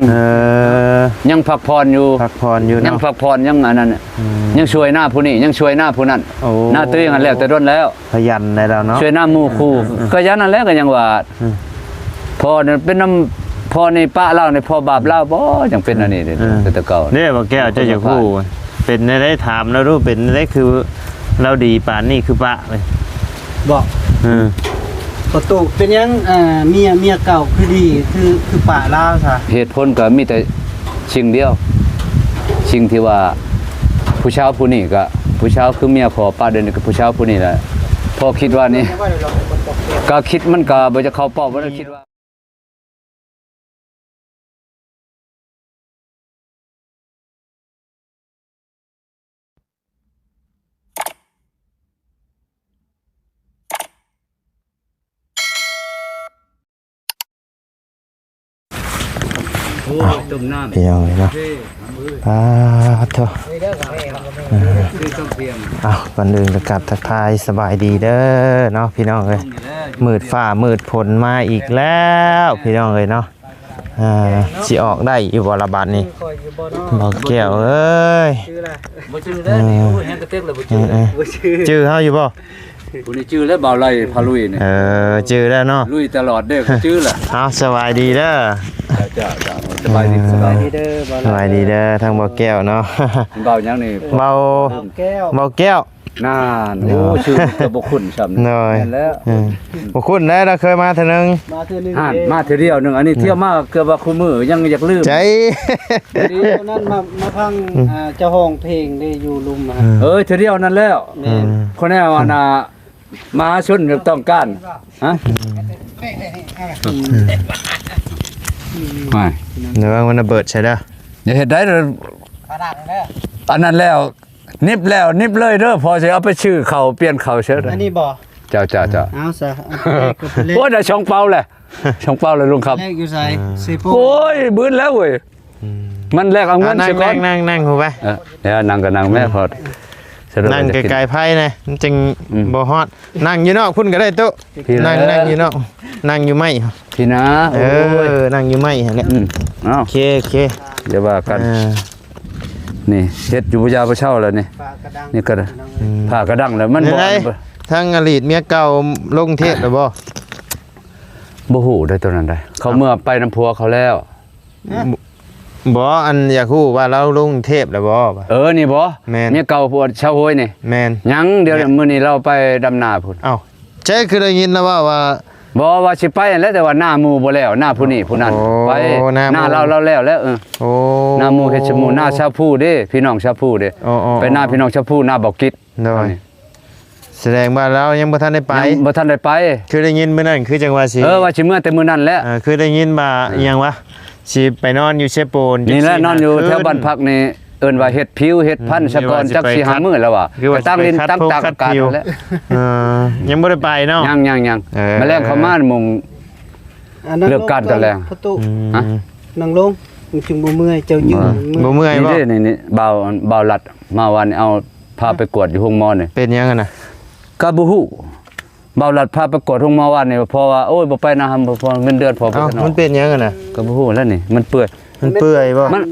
ເອີ ຍັງພັກຜ່ອນຢູ່ ພັກຜ່ອນຢູ່ເນາະ ຍັງພັກຜ່ອນ ຍັງອັນນັ້ນ ອືມ ຍັງຊ່ວຍໜ້າຜູ້ນີ້ ຍັງຊ່ວຍໜ້າຜູ້ນັ້ນ ໂອ້ ໜ້າຕົວເອງຫັ້ນແລ້ວແຕ່ດົນແລ້ວ ຂະຫຍັນໄດ້ແລ້ວເນາະ ຊ່ວຍໜ້າໝູ່ຄູ່ ອືມ ຂະຫຍັນນັ້ນແຫຼະ ກໍຍັງວ່າ ອືມ ພໍ່ນີ້ເປັນນຳ ພໍ່ນີ້ປະລາວນີ້ ພໍ່ບາບລາວບໍ່ ຈັ່ງເປັນອັນນີ້ເດ້ ອືມ ແຕ່ເກົ່າ ເດ້ ບໍ່ແກ້ວ ເຈົ້າຢາກຮູ້ ເປັນແນວໃດ ຖາມລາວດູ ເປັນແນວໃດ ຄືລາວດີປານນີ້ ຄືປະເລີຍ ບໍ່ ອືມ ປະຕູ ເປັນຫຍັງ ອ່າ ເມຍ ເມຍເກົ່າຄືດີ ຄື ຄືປະລາວຊະ? ເຫດຜົນກໍມີແຕ່ສິ່ງດຽວ ສິ່ງທີ່ວ່າຜູ້ຊາວຜູ້ນີ້ກໍ ຜູ້ຊາວຄືເມຍພໍ່ປະ ດຽວນີ້ກໍຜູ້ຊາວຜູ້ນີ້ແຫຼະ ພໍ່ຄິດວ່ານີ້ ກໍຄິດ ມັນກໍບໍ່ຈະເຂົ້າເປົ້າ ບໍ່ໄດ້ຄິດວ່າ ໂອ້ຍ ຕົ້ມນ້ຳ ພີ່ນ້ອງເອີຍເນາະ ໂອເຄ ປາດໂທ ເອີ ເອົາ ກ່ອນອື່ນກໍກາບທັກທາຍສະບາຍດີເດີເນາະ ພີ່ນ້ອງເອີຍ ມືດຟ້າມືດຝົນມາອີກແລ້ວ ພີ່ນ້ອງເອີຍເນາະ ອ່າ ຊິອອກໄດ້ຢູ່ບໍ່ລະບາດນີ້ ບໍ່ແກ້ວເອີຍ ບໍ່ຈື່ແລ້ວນີ້ ໂອ້ຍ ແຮງກະເຕັກແລ້ວ ບໍ່ຈື່ແລ້ວ ບໍ່ຈື່ ຈື່ເຮົາຢູ່ບໍ່? ຜູ້ນີ້ຈື່ແລ້ວ ບ່າວໄຫຼພາລຸຍນີ້ ເອີ ຈື່ແລ້ວເນາະ ລຸຍຕະຫຼອດເດ້ ຈື່ແລ້ວ ເອົາ ສະບາຍດີເດີ ເຈົ້າ ເຈົ້າ ສະບາຍດີ ສະບາຍດີເດີ ສະບາຍດີເດີ ທາງບ່າວແກ້ວເນາະ ບ່າວຫຍັງນີ້ ບ່າວ ບ່າວແກ້ວ ບ່າວແກ້ວ ນັ້ນ ໂອ້ ຊື່ກໍບໍ່ຄຸ້ນຊ້ຳ ໂດຍ ແມ່ນແລ້ວ ເອີ ບໍ່ຄຸ້ນແລ້ວ ລາວເຄີຍມາເທື່ອໜຶ່ງ ມາເທື່ອໜຶ່ງ ຫັ້ນ ເດ້ ມາເທື່ອດຽວໜຶ່ງ ອັນນີ້ ເອີ ທ່ຽວມາເກືອບວ່າຄູ່ມື້ຍັງຢາກລືມ ໃຈ ຕອນນັ້ນມາ ມາຟັງ ອືມ ອ່າ ເຈົ້າຮ້ອງເພງເດ້ຢູ່ລຸ່ມ ເອີ ເທື່ອດຽວນັ້ນແລ້ວ ແມ່ນ ອືມ ຄົນແນວອັນນ່າ ມະຫາຊົນຕ້ອງການ ຮະ ອືມ ອືມ ລະວັງມັນລະເບີດໃສ່ເດີ ຢ່າເຮັດໄດ້ ອັນນັ້ນແລ້ວ ນິບແລ້ວນິບເລີຍເດີ ພໍຊິເອົາໄປຊື້ເຂົ້າ ປ່ຽນເຂົ້າເສີດ ອັນນີ້ບໍ່? ເຈົ້າ ເຈົ້າ ເຈົ້າ ເອົາຊະ ໂອ້ຍ ໄດ້ສອງເປົາແລ້ວ ສອງເປົາແລ້ວລຸງຄຳ ແລກຢູ່ໃສ? ເຊໂປ ໂອ້ຍ ບືນແລ້ວເວີຍ ອືມ ມັນແລກເອົາເງິນ ອ່າ ຊະກ່ອນ ນັ່ງ ນັ່ງ ນັ່ງ ຮູ້ໄປ ເອີ ເອີ ນັ່ງກໍນັ່ງແມ່ ອືມ ພໍ ນັ່ງໄກໆໄຟແດ່ ມັນຈຶ່ງ ອືມ ບໍ່ຮອດ ນັ່ງຢູ່ນອກພຸ້ນກໍໄດ້ຕຸ ພີ່ນະ ນັ່ງ ນັ່ງຢູ່ນອກ ນັ່ງຢູ່ໄມ້ ພີ່ນະ ເອີ ໂອ້ຍ ນັ່ງຢູ່ໄມ້ຫັ້ນແຫຼະ ອືມ ເອົາ ໂອເຄ ໂອເຄ ຢ່າວ່າກັນ ເອີ ນີ້ເຮັດຢູ່ບໍ່ຢາບໍ່ເຊົາແລ້ວນີ້ ນີ້ກໍ ອືມ ຜ້າກະດັງແລ້ວ ມັນບໍ່ ທາງອະດີດເມຍເກົ່າລົງເທບແລ້ວບໍ່? ບໍ່ຮູ້ເດ້ໂຕນັ້ນໃດ ເຂົາເມືອໄປນຳຜົວເຂົາແລ້ວ ບໍ່ ອັນຢາກຮູ້ວ່າລາວລົງເທບແລ້ວບໍ່? ເອີ ນີ້ບໍ່? ແມ່ນ ເມຍເກົ່າຜູ້ຊາວໂຮຍນີ້ ແມ່ນ ຍັງ ດຽວ ແມ່ນ ມື້ນີ້ລາວໄປດຳນາພຸ້ນ ເອົ້າ ໃຈຄືໄດ້ຍິນລາວເວົ້າວ່າ ບໍ່ ວ່າຊິໄປຫັ້ນແຫຼະ ແຕ່ວ່າໜ້າໝູ່ບໍ່ແລ້ວ ໜ້າຜູ້ນີ້ຜູ້ນັ້ນ ໂອ້ ໄປ ໜ້າ ໜ້າລາວ ລາວແລ້ວແຫຼະ ເອີ ໂອ້ ໜ້າໝູ່ເຮັດຊະໝູ່ ໜ້າຊາວພູເດ້ ພີ່ນ້ອງຊາວພູເດ້ ໂອ້ ໂອ້ ໄປໜ້າ ໂອ້ ພີ່ນ້ອງຊາວພູ ໜ້າບໍ່ກິດ ໂດຍ ເທົ່ານີ້ ສະແດງວ່າລາວຍັງບໍ່ທັນໄດ້ໄປ ຍັງບໍ່ທັນໄດ້ໄປ ຄືໄດ້ຍິນມື້ນັ້ນ ຄືຈັ່ງວ່າຊິ ເອີ ວ່າຊິເມືອແຕ່ມື້ນັ້ນແຫຼະ ເອີ ຄືໄດ້ຍິນວ່າ ເອີ ອີ່ຫຍັງວະ ຊິໄປນອນຢູ່ເຊໂປນ ນີ້ແຫຼະ ນອນຢູ່ແຖວບ້ານພັກນີ້ ເອີ້ນວ່າເຮັດຜິວເຮັດພັນ ອືມ ສະກ່ອນ ນີ້ວ່າຊິໄປ ຈັກສີ່ຫ້າມື້ແລ້ວວ່າ ຄືວ່າ ໄປຕັ້ງດິນ ຊິໄປຂັດ ຕັ້ງຕາກ ອາກາດ ໂພງຂັດຜິວ ຫັ້ນແຫຼະ ເອີ ຍັງບໍ່ໄດ້ໄປເນາະ ຍັງໆໆ ເອີ ມາແລງເຂົ້າມາໂມງ ອ່າ ເລີກການຕອນແລງ ນາງລົງກ່ອນ ຮະ ນາງລົງ ມັນຈຶ່ງບໍ່ເມື່ອຍ ເຈົ້າຢືນ ບໍ່ເມື່ອຍ ບໍ່ເມື່ອຍບໍ່? ນີ້ເດ້ ນີ້ໆ ບ່າວ ບ່າວລັດ ມາວານນີ້ ເອົາພາໄປກວດຢູ່ໂຮງໝໍນີ້ ເປັນຫຍັງຫັ້ນນະ? ກໍບໍ່ຮູ້ ບ່າວລັດພາໄປກວດໂຮງໝໍວານນີ້ ເພາະວ່າ ໂອ້ຍ ບໍ່ໄປນະ ເພາະເງິນເດືອນພໍ ເອົ້າ ເພິ່ນເນາະ ມັນເປັນຫຍັງຫັ້ນນະ? ກໍບໍ່ຮູ້ແລ້ວນີ້ ມັນເປື່ອຍ ມັນເປື່ອຍບໍ່? ມັນ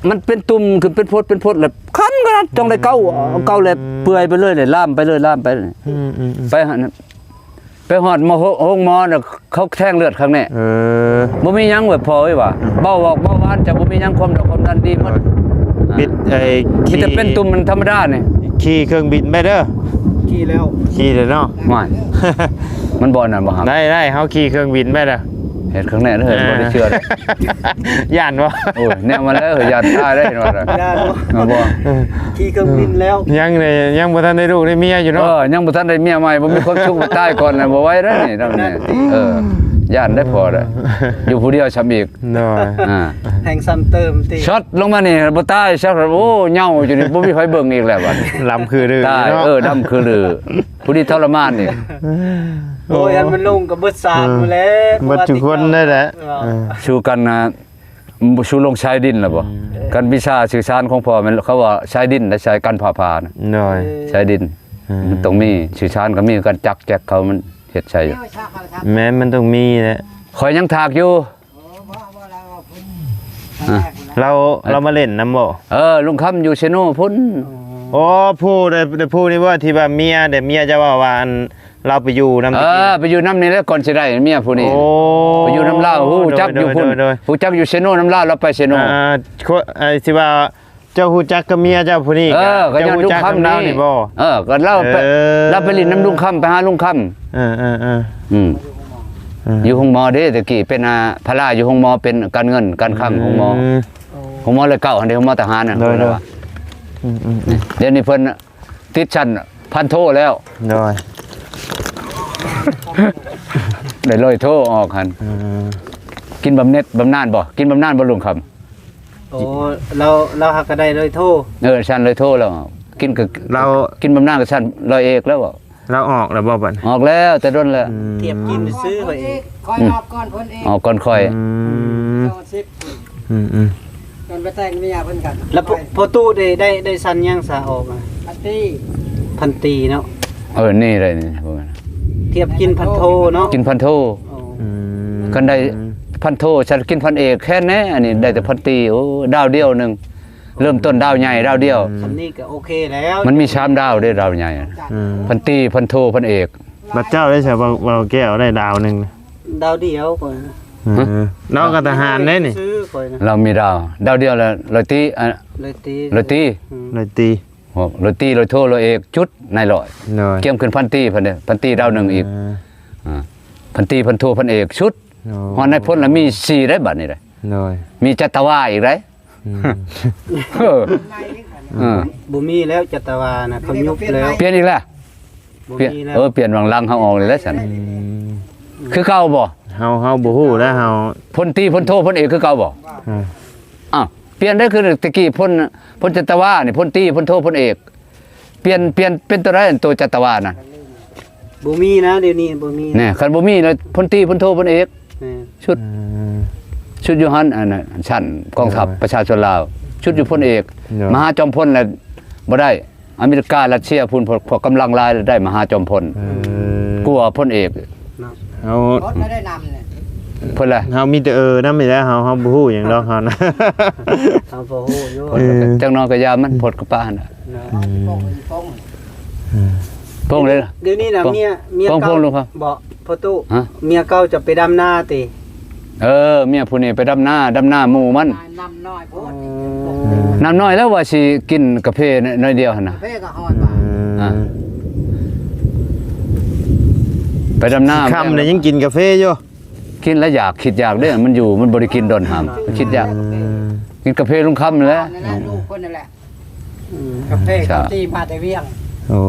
ມັນເປັນຕຸ່ມ ຄືເປັນພົດ ເປັນພົດ ແລ້ວຄັນຂະໜາດ ຕ້ອງໄດ້ເກົາ ເກົາແລ້ວເປື່ອຍໄປເລີຍ ລາມໄປເລີຍ ລາມໄປ ອືມໆໆ ໄປຫັ້ນ ໄປຮອດໝໍ ໂຮງໝໍນະ ເຂົາແທງເລືອດຂ້າງແນ່ ເອີ ບໍ່ມີຫຍັງເວີຍພໍ່ເອີຍວ່າ ເບົາອອກເບົາຫວານ ເຈົ້າບໍ່ມີຫຍັງ ຄວາມດັນ ຄວາມດັນດີໝົດ ປິດໄອ້ ມີແຕ່ເປັນຕຸ່ມມັນທຳມະດານີ້ ຂີ່ເຄື່ອງບິນໄປເດີ ຂີ່ແລ້ວ ຂີ່ແລ້ວເນາະ ຫວາຍ ມັນບໍ່ອັນນັ້ນບໍ່ຫຳ ໄດ້ໆ ເຮົາຂີ່ເຄື່ອງບິນໄປເດີ ເຮັດຂ້າງແນ່ເດີ ເອີ ບໍ່ໄດ້ເຊື່ອເດີ ຢ້ານບໍ່? ໂອ້ຍ ແນວມັນແລ້ວ ຢ້ານຕາຍເດ້ ເຫັນວ່າ ຢ້ານບໍ່? ບໍ່ ເອີ ຂີ່ເຄື່ອງບິນແລ້ວ ຍັງເດ້ ຍັງບໍ່ທັນໄດ້ລູກໄດ້ເມຍຢູ່ເນາະ ເອີ ຍັງບໍ່ທັນໄດ້ເມຍໃໝ່ ບໍ່ມີຄວາມສຸກ ຕາຍກ່ອນນະ ບໍ່ໄຫວເດ້ນີ້ ເອີ ຢ້ານໄດ້ພໍເດ້ ຢູ່ຜູ້ດຽວຊ້ຳອີກ ໂດຍ ອ່າ ແຮງຊ້ຳເຕີມຕິ ຊັອດລົງມານີ້ບໍ່ຕາຍ ຊັອດ ໂອ້ ເຫຍົາຢູ່ນີ້ ບໍ່ມີໃຜເບິ່ງອີກແລ້ວບັດ ດຳຄືລື ຕາຍ ເນາະ ເອີ ດຳຄືລື ຜູ້ນີ້ທໍລະມານອີກ ໂອ້ຍ ອັນມັນລົງກໍເບິດຊາດ ເອີ ໝົດແລ້ວ ເບິດທຸກຄົນໄດ້ແຫຼະ ເອີ ເອີ ສູ້ກັນນະ ສູ້ລົງຊາຍດິນແລ້ວບໍ່? ອືມ ກັນວິຊາສື່ສານຂອງພໍ່ແມ່ນ ເຂົາວ່າຊາຍດິນ ແລະ ຊາຍກັນຟ້າຜ່ານະ ໂດຍ ຊາຍດິນ ອືມ ມັນຕ້ອງມີ ສື່ສານກໍມີ ກັນຈັກແຈັກເຂົາ ມັນເຮັດໃສ່ຢູ່ ແມ່ນ ມັນຕ້ອງມີແຫຼະ ຂ້ອຍຍັງຖາກຢູ່ ໂອ້ ບໍ່ ບໍ່ລະ ວ່າເພິ່ນ ລາວ ລາວມາຫຼິ້ນນຳບໍ່? ເອີ ລຸງຄຳຢູ່ເຊໂນພຸ້ນ. ອໍ ຜູ້ໃດ ໃດຜູ້ນີ້ບໍ່ ທີ່ວ່າເມຍ ແຕ່ເມຍເຈົ້າເວົ້າວ່າ ອັນ ລາວໄປຢູ່ນຳ ເອີ ຕະກີ້ ໄປຢູ່ນຳນີ້ແຫຼະ ກ່ອນຊິໄດ້ເມຍຜູ້ນີ້. ໂອ້ ໄປຢູ່ນຳລາວ ຮູ້ຈັກຢູ່ພຸ້ນ ໂດຍ ໂດຍ ໂດຍ ຮູ້ຈັກຢູ່ເຊໂນນຳລາວ ລາວໄປເຊໂນ. ອ່າ ອ່າ ທີ່ວ່າ ເຈົ້າຮູ້ຈັກກັບເມຍເຈົ້າຜູ້ນີ້ ເອີ ກໍ ກໍຍ້ອນລຸງຄຳນີ້ ເຈົ້າຮູ້ຈັກນຳລາວນີ້ບໍ່? ເອີ ກໍລາວໄປ ເອີ ລາວໄປຫຼິ້ນນຳລຸງຄຳ ໄປຫາລຸງຄຳ. ເອີໆໆ ອືມ ອືມ ຢູ່ໂຮງໝໍເດ້ ແຕ່ກີ້ເປັນ ອ່າ ພາລາຢູ່ໂຮງໝໍ ເປັນການເງິນການຄັງ ອືມ ໂຮງໝໍ ໂຮງໝໍຮ້ອຍເກົ້າຫັ້ນເດ້ ໂຮງໝໍທະຫານນະ. ໂດຍ ໂດຍ ອືມໆໆ ດຽວນີ້ເພິ່ນຕິດຊັ້ນພັນໂທແລ້ວ. ໂດຍ ໄດ້ຮ້ອຍໂທອອກຫັ້ນ. ອືມ ກິນບຳເໜັດບຳນານບໍ່? ກິນບຳນານບໍ່ລຸງຄຳ? ໂອ້ ລາວ ລາວຫາກກໍໄດ້ຮ້ອຍໂທ. ເອີ ຊັ້ນຮ້ອຍໂທແລ້ວ ກິນກໍ ລາວ ກິນບຳນານກໍຊັ້ນຮ້ອຍເອກແລ້ວ. ລາວອອກແລ້ວບໍ່ບັດ? ອອກແລ້ວ ແຕ່ດົນແລ້ວ. ອືມ ທຽບກິນຊື່ຂ້ອຍເອງ ຂ້ອຍອອກກ່ອນເພິ່ນເອງ ອອກກ່ອນຂ້ອຍ. ອືມ ສອງສິບ ອືມໆ ຕອນໄປແຕ່ງເມຍເພິ່ນກັນ. ແລ້ວພໍ່ຕູ້ໄດ້ ໄດ້ ໄດ້ຊັ້ນຫຍັງສາອອກອະ? ພັນຕີ ພັນຕີເນາະ. ເອີ ນີ້ໄດ້ນີ້ ທຽບກິນພັນໂທເນາະ ກິນພັນໂທ. ໂອ້ ອືມ ຄັນໄດ້ພັນໂທ ຊັ້ນກິນພັນເອກແຄ່ນແນ່. ອັນນີ້ໄດ້ແຕ່ພັນຕີ ໂອ້ ດາວດຽວໜຶ່ງ ເລີ່ມຕົ້ນດາວໃຫຍ່ດາວດຽວ. ອືມ ສ່ຳນີ້ກໍໂອເຄແລ້ວ ມັນມີສາມດາວເດ້ ດາວໃຫຍ່. ອືມ ພັນຕີ ພັນໂທ ພັນເອກ. ບັດເຈົ້າໄດ້ໃສ ເບົາ ເບົາແກ້ວໄດ້ດາວໜຶ່ງ? ດາວດຽວຂ້ອຍ. ເອີ ລາວກໍທະຫານເດ້ນີ້ ຊື່ຂ້ອຍນະ. ລາວມີດາວ ດາວດຽວລະ ຮ້ອຍຕີ ອາ ຮ້ອຍຕີ ຮ້ອຍຕີ ອືມ ຮ້ອຍຕີ ໂອ້ ຮ້ອຍຕີ ຮ້ອຍໂທ ຮ້ອຍເອກ ຈຸດ ນາຍຮ້ອຍ. ໂດຍ ກຽມຂຶ້ນພັນຕີເພິ່ນເດ້ ພັນຕີດາວໜຶ່ງອີກ. ເອີ ອ່າ ພັນຕີ ພັນໂທ ພັນເອກ ຊຸດ. ໂອ້ ຮອດນາຍພົນລະມີສີ່ໄດ້ບັດນີ້ເດ້. ໂດຍ ມີຈັດຕະວາອີກໄດ໋. ອືມ ເອີ ເອີ ບໍ່ມີແລ້ວ ຈັດຕະວານະ ເຂົາຍຸບແລ້ວ. ປ່ຽນອີກແລ້ວ? ບໍ່ມີແລ້ວ. ເອີ ປ່ຽນຫວ່າງຫຼັງເຮົາອອກນີ້ແຫຼະຊັ້ນ. ອືມ ຄືເກົ່າບໍ່? ເຮົາ ເຮົາບໍ່ຮູ້ແລ້ວ ເຮົາ ພົນຕີ ພົນໂທ ພົນເອກຄືເກົ່າບໍ່? ອ່າ ອ້າວ ປ່ຽນໄດ້ ຄືແຕ່ກີ້ພົນ ພົນຈັດຕະວານີ້ ພົນຕີ ພົນໂທ ພົນເອກ. ປ່ຽນ ປ່ຽນເປັນໂຕໃດ ອັນໂຕຈັດຕະວານະ? ບໍ່ມີນະ ດຽວນີ້ບໍ່ມີ. ແນ່ ຄັນບໍ່ມີລະ ພົນຕີ ພົນໂທ ພົນເອກ. ແມ່ນ ຊຸດ ອືມ ຊຸດຢູ່ຫັ້ນ ອັນນັ້ນ ຊັ້ນກອງທັບ ໂດຍ ປະຊາຊົນລາວ ຊຸດຢູ່ພົນເອກ. ໂດຍ ມະຫາຈອມພົນລະບໍ່ໄດ້. ອາເມລິກາ ຣັດເຊຍພຸ້ນ ພວກ ພວກກຳລັງຫຼາຍ ໄດ້ມະຫາຈອມພົນ. ເອີ ກວ່າພົນເອກເນາະ. ເຮົາ ພົນລະໄດ້ນຳນີ້ ເພິ່ນລະ ເຮົາມີແຕ່ເອີນຳນີ້ແຫຼະ ເຮົາ ເຮົາບໍ່ຮູ້ຫຍັງດອກເຮົານະ. ເຮົາບໍ່ຮູ້ຢູ່. ເອີ ຈັກໜ້ອຍກໍຢ່າມັນ ພົດກໍປະຫັ້ນນະ. ເນາະ ອືມ ໂປ່ງ ໂປ່ງ ເອີ ໂປ່ງເລີຍ. ດຽວນີ້ນະ ໂປ່ງ ເມຍ ເມຍ ໂປ່ງ ເກົ່າ ໂປ່ງລົງ ບໍ່ ພໍ່ຕູ້ ຮະ ເມຍເກົ່າຈະໄປດຳນາຕິ? ເອີ ເມຍຜູ້ນີ້ໄປດຳນາ ດຳນາໝູ່ມັນ. ນ້ຳນ້ອຍໂພດ. ອືມ ນ້ຳນ້ອຍແລ້ວວ່າຊິກິນກາເຟໜ້ອຍດຽວຫັ້ນນະ. ກາເຟກໍຮ້ອນວ່າ. ອືມ ອ່າ ໄປດຳນາ ຄ່ຳແລ້ວຍັງກິນກາເຟຢູ່. ກິນແລ້ວຢາກ ຄິດຢາກເດ້ ມັນຢູ່ ມັນບໍ່ໄດ້ກິນດົນຫາມ ຄິດຢາກ. ອືມ ກິນກາເຟລຸງຄຳນັ້ນແຫຼະ. ນັ້ນແຫຼະ ລູກເພິ່ນນັ້ນແຫຼະ. ອືມ ກາເຟ ເຂົ້າຈີ່ມາແຕ່ວຽງ. ໂອ້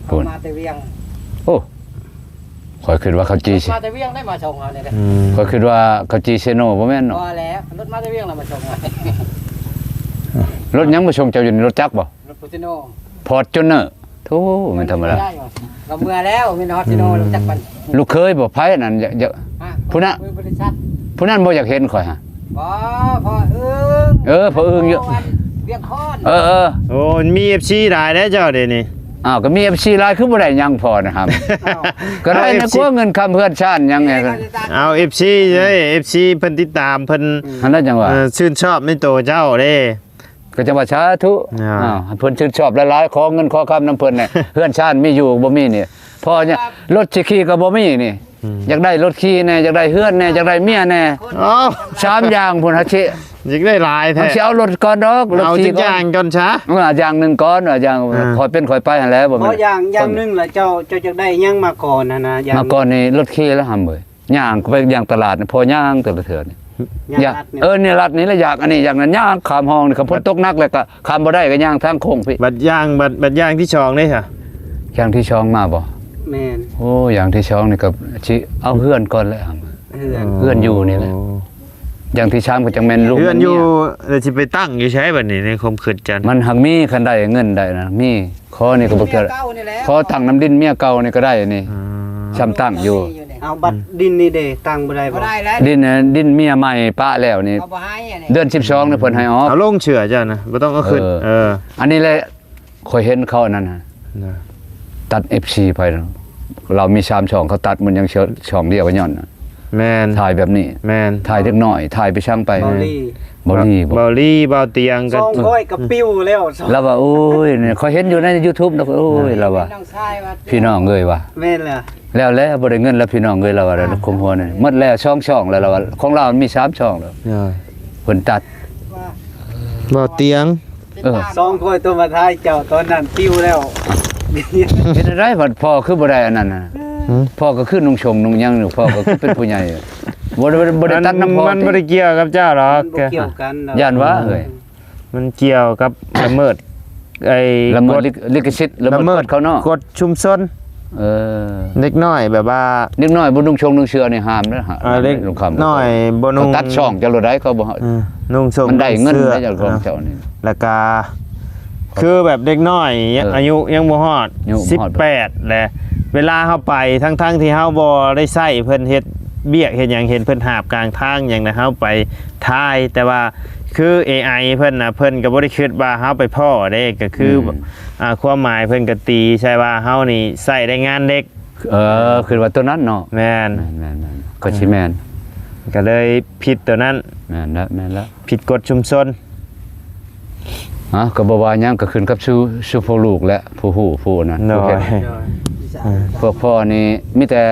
ເຂົ້າມາແຕ່ວຽງ. ໂອ້ ຂ້ອຍຄິດວ່າເຂົ້າຈີ່ ມາແຕ່ວຽງໄດ້ມາສົ່ງເຮົານີ້ເດ້. ອືມ ຂ້ອຍຄິດວ່າເຂົ້າຈີ່ເຊໂນ ບໍ່ແມ່ນເນາະ? ບໍ່ແລ້ວ ລົດມາແຕ່ວຽງແລ້ວມາສົ່ງ. ລົດຫຍັງມາສົ່ງເຈົ້າຢູ່ນີ້? ລົດຈັກບໍ່? ລົດຟອເຊໂນ. ຟອດຈູນເນີ. ໂທ້ ແມ່ນທຳມະດາ. ກໍເມື່ອແລ້ວ ແມ່ນຮອດຊິໂນ ອືມ ຈັກບັນ. ລູກເຂີຍບໍ່? ໃຜອັນນັ້ນ? ຢາກ ຢາກ ຮະ? ຜູ້ນັ້ນ ບໍລິສັດ. ຜູ້ນັ້ນບໍ່ຢາກເຫັນຂ້ອຍຫະ. ບໍ່ ພໍ່ອຶ່ງ. ເອີ ພໍ່ອຶ່ງຢູ່ ວຽງຄອນ. ເອີໆ ໂອ້ ມີເອັຟຊີຫຼາຍເດ້ເຈົ້າດຽວນີ້. ອ້າວ ກໍມີເອັຟຊີຫຼາຍ ຄືບໍ່ໄດ້ຫຍັງພໍ່ນະຫຳ. ກໍໄດ້ນະ ເອັຟຊີ ກົວເງິນຄຳເຮືອນຊານຫຍັງ. ເອົາເອັຟຊີເດ້ ເອັຟຊີເພິ່ນຕິດຕາມ ເພິ່ນ ອັນນັ້ນຈັ່ງວ່າ ເອີ ຊື່ນຊອບໃນໂຕເຈົ້າເດ້. ກໍຈັ່ງວ່າສາທຸ. ອ່າ ເພິ່ນຊື່ນຊອບຫຼາຍໆ ຂໍເງິນຂໍຄຳນຳເພິ່ນແດ່. ເຮືອນຊານມີຢູ່ບໍ່ມີນີ້ ພໍນີ້ ລົດຊິຂີ່ກໍບໍ່ມີນີ້. ອືມ ຢາກໄດ້ລົດຂີ່ແດ່ ຢາກໄດ້ເຮືອນແດ່ ຢາກໄດ້ເມຍແດ່. ໂອ້ ສາມຢ່າງພຸ້ນ ຫາຊິ ຢາກໄດ້ຫຼາຍແທ້. ຫາຊິເອົາລົດກ່ອນດອກ ລົດຂີ່ກ່ອນ ເອົາຈັກຢ່າງກ່ອນຊະ. ເອີ ຢ່າງໜຶ່ງກ່ອນ ຢ່າງ ເອີ ຄ່ອຍເປັນຄ່ອຍໄປຫັ້ນແຫຼະ. ບໍ່ ຢ່າງ ຢ່າງໜຶ່ງລະ ເຈົ້າ ເຈົ້າຢາກໄດ້ຫຍັງມາກ່ອນຫັ້ນນະ? ຢ່າງ ມາກ່ອນນີ້ລົດຂີ່ລະຫຳເອີຍ. ຍ່າງໄປຍ່າງຕະຫຼາດນີ້ ພໍຍ່າງແຕ່ລະເທື່ອນີ້ ຍ່າງລັດນີ້ ເອີ ນີ້ລັດນີ້ລະ ຢາກອັນນີ້ຢາກນັ້ນ ຍ່າງຂ້າມຮ່ອງນີ້. ຄັນຝົນຕົກໜັກແລ້ວກໍຂ້າມບໍ່ໄດ້ ກໍຍ່າງທາງໂຄ້ງພີ້. ບັດຢ່າງ ບັດ ບັດຢ່າງທີສອງເດ້ຊະ? ຢ່າງທີສອງມາບໍ່? ແມ່ນ. ໂອ້ ຢ່າງທີສອງນີ້ກໍຊິເອົາເຮືອນກ່ອນແຫຼະ. ເຮືອນ ເຮືອນຢູ່ນີ້ແຫຼະ. ໂອ້ ຢ່າງທີສາມກໍຈັ່ງແມ່ນລູກ ເຮືອນຢູ່ ແລ້ວຊິໄປຕັ້ງຢູ່ໃສບັດນີ້ ໃນຄວາມຄິດຈັນ? ມັນຫາກມີ ຄັນໄດ້ເງິນໄດ້ນະ ມີ. ຂໍນີ້ກໍບໍ່ເກີດ ຂໍຕັ້ງນຳດິນເມຍເກົ່ານີ້ກໍໄດ້ນີ້. ອືມ ຊ່ຳຕັ້ງຢູ່. ເອົາ ບັດ ອືມ ດິນນີ້ເດ້ ຕັ້ງບໍ່ໄດ້ບໍ່? ບໍ່ໄດ້ແລ້ວ ດິນ ດິນເມຍໃໝ່ປະແລ້ວນີ້. ເຂົາບໍ່ໃຫ້ອັນນີ້ ເດືອນສິບສອງນີ້ເພິ່ນໃຫ້ອອກ. ເອົາລົງເຊື່ອເຈົ້ານະ ບໍ່ຕ້ອງເອົາຂຶ້ນ. ເອີ ເອີ ອັນນີ້ແຫຼະ ຂ້ອຍເຫັນເຂົາອັນນັ້ນນະ ນະ ຕັດເອັຟຊີໄປ ລາວມີສາມຊ່ອງ ເຂົາຕັດໝົດ ຍັງຊ່ອງດຽວກໍຍ້ອນ ແມ່ນ ຖ່າຍແບບນີ້ ແມ່ນ ຖ່າຍເດັກນ້ອຍ ຖ່າຍໄປຊ່າງໄປ ເບົາຫຼີ່ ເບົາຫຼີ່ບໍ່ ເບົາຫຼີ່ ເບົາຕຽງ ຊ່ອງຂ້ອຍກໍປິວແລ້ວ ລາວວ່າ ໂອ້ຍ ຂ້ອຍເຫັນຢູ່ໃນຢູທູບນະ ໂອ້ຍ ລາວວ່າ ພີ່ນ້ອງເອີຍວ່າ ແມ່ນແລ້ວ ແລ້ວແຫຼະ ບໍ່ໄດ້ເງິນແລ້ວພີ່ນ້ອງເອີຍ ລາວວ່າ ຄວາມຫົວນີ້ໝົດແລ້ວ ສອງຊ່ອງແລ້ວ ລາວວ່າ ຂອງລາວມັນມີສາມຊ່ອງແລ້ວ ເອີ ເພິ່ນຕັດ ເບົາຕຽງ ເອີ ຊ່ອງຂ້ອຍໂທມາຖ່າຍເຈົ້າຕອນນັ້ນປິວແລ້ວ ເຮັດຈັ່ງໃດ ພໍ່ຄືບໍ່ໄດ້ອັນນັ້ນນະ ຫືມ ພໍ່ກໍຄືນຸ່ງຊົງນຸ່ງຫຍັງຢູ່ ພໍ່ກໍຄືເປັນຜູ້ໃຫຍ່ ບໍ່ໄດ້ ບໍ່ໄດ້ຕັດນຳພໍ່ ມັນບໍ່ໄດ້ກ່ຽວກັບເຈົ້າດອກ ມັນບໍ່ກ່ຽວກັນດອກ ຢ້ານວ່າເອີຍ ມັນກ່ຽວກັບລະເມີດ ໄອ້ ລະເມີດລິຂະສິດ ລະເມີດກົດເຂົາເນາະ ກົດຊຸມຊົນ ເອີ ເດັກນ້ອຍແບບວ່າ ເດັກນ້ອຍບໍ່ນຸ່ງຊົງນຸ່ງເສື້ອນີ້ຫ້າມເດີ ເອີ ເດັກນ້ອຍບໍ່ນຸ່ງ ເຂົາຕັດຊ່ອງເຈົ້າໂລດໃດ ເຂົາບໍ່ ເອີ ນຸ່ງຊົງ ມັນໄດ້ເງິນໄດ້ຈາກຂອງເຈົ້ານີ້ ແລ້ວກະ ຄືແບບເດັກນ້ອຍ ເອີ ອາຍຸຍັງບໍ່ຮອດ ອາຍຸບໍ່ຮອດ ສິບແປດແຫຼະ ເວລາເຮົາໄປ ທັງໆທີ່ເຮົາບໍ່ໄດ້ໃຊ້ເພິ່ນເຮັດວຽກເຮັດຫຍັງ ເຫັນເພິ່ນຫາບກາງທາງຫຍັງນະ ເຮົາໄປຖ່າຍ ແຕ່ວ່າຄືເອໄອເພິ່ນນະ ເພິ່ນກໍບໍ່ໄດ້ຄິດວ່າເຮົາໄປພໍ້ເດ້ ກໍຄື ອືມ ອ່າ ຄວາມໝາຍເພິ່ນກໍຕີໃສ່ວ່າເຮົານີ້ໃຊ້ແຮງງານເດັກ ເອີ ຄິດວ່າຕົວນັ້ນເນາະ ແມ່ນ ແມ່ນໆໆ ກໍຊິແມ່ນ ກໍເລີຍຜິດຕົວນັ້ນ ແມ່ນແລ້ວ ແມ່ນແລ້ວ ຜິດກົດຊຸມຊົນ ຮະ ກໍບໍ່ວ່າຫຍັງ ກໍຂຶ້ນກັບສູ່ ສູ່ພວກລູກແຫຼະ ຜູ້ຮູ້ຜູ້ນັ້ນ ໂດຍ ຜູ້ເຮັດ ໂດຍ ພວກພໍ່ນີ້ມີແຕ່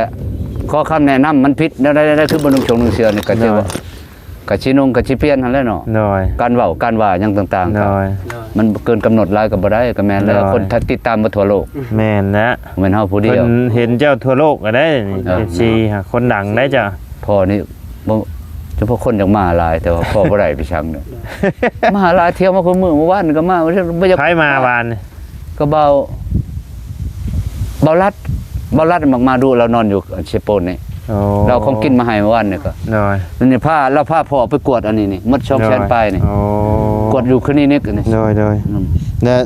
ຂໍຄຳແນະນຳ ມັນຜິດແນວໃດໆ ຄືບໍ່ນຸ່ງຊົງນຸ່ງເສື້ອນີ້ ກໍຖືວ່າ ໂດຍ ກໍຊິນຸ່ງກໍຊິປ່ຽນຫັ້ນແຫຼະເນາະ ໂດຍ ການເວົ້າການວ່າຫຍັງຕ່າງໆ ໂດຍ ກໍມັນເກີນກຳນົດຫຼາຍກໍບໍ່ໄດ້ ກໍແມ່ນແລ້ວ ໂດຍ ຄົນຕິດຕາມໝົດທົ່ວໂລກ ແມ່ນແຫຼະ ບໍ່ແມ່ນເຮົາຜູ້ດຽວ ເພິ່ນເຫັນເຈົ້າທົ່ວໂລກກໍໄດ້ນີ້ ເອີ ເອັຟຊີ ຄົນດັງໄດ໋ເຈົ້າ ພໍ່ນີ້ ບໍ່ ເພາະຄົນຢາກມາຫຼາຍ ແຕ່ວ່າພໍ້ບໍ່ໄດ້ໄປຊ່າງເດີ ມາຫຼາຍ ທ່ຽວມາຄູ່ມື້ ມື້ວານກໍມາ ບໍ່ຢາກ ໃຜມາວານນີ້ ກໍເບົາ ເບົາລັດ ເບົາລັດມັກມາດຸ ລາວນອນຢູ່ເຊໂປນນີ້ ໂອ້ ລາວເອົາຂອງກິນມາໃຫ້ມື້ວານນີ້ກໍ ໂດຍ ນີ້ພາ ລາວພາພໍ່ໄປກວດອັນນີ້ນີ້ ໝົດສອງແສນປາຍນີ້ ໂອ້ ກວດຢູ່ຄລີນິກອັນນີ້ ໂດຍໆ ອືມ ແລ້ວ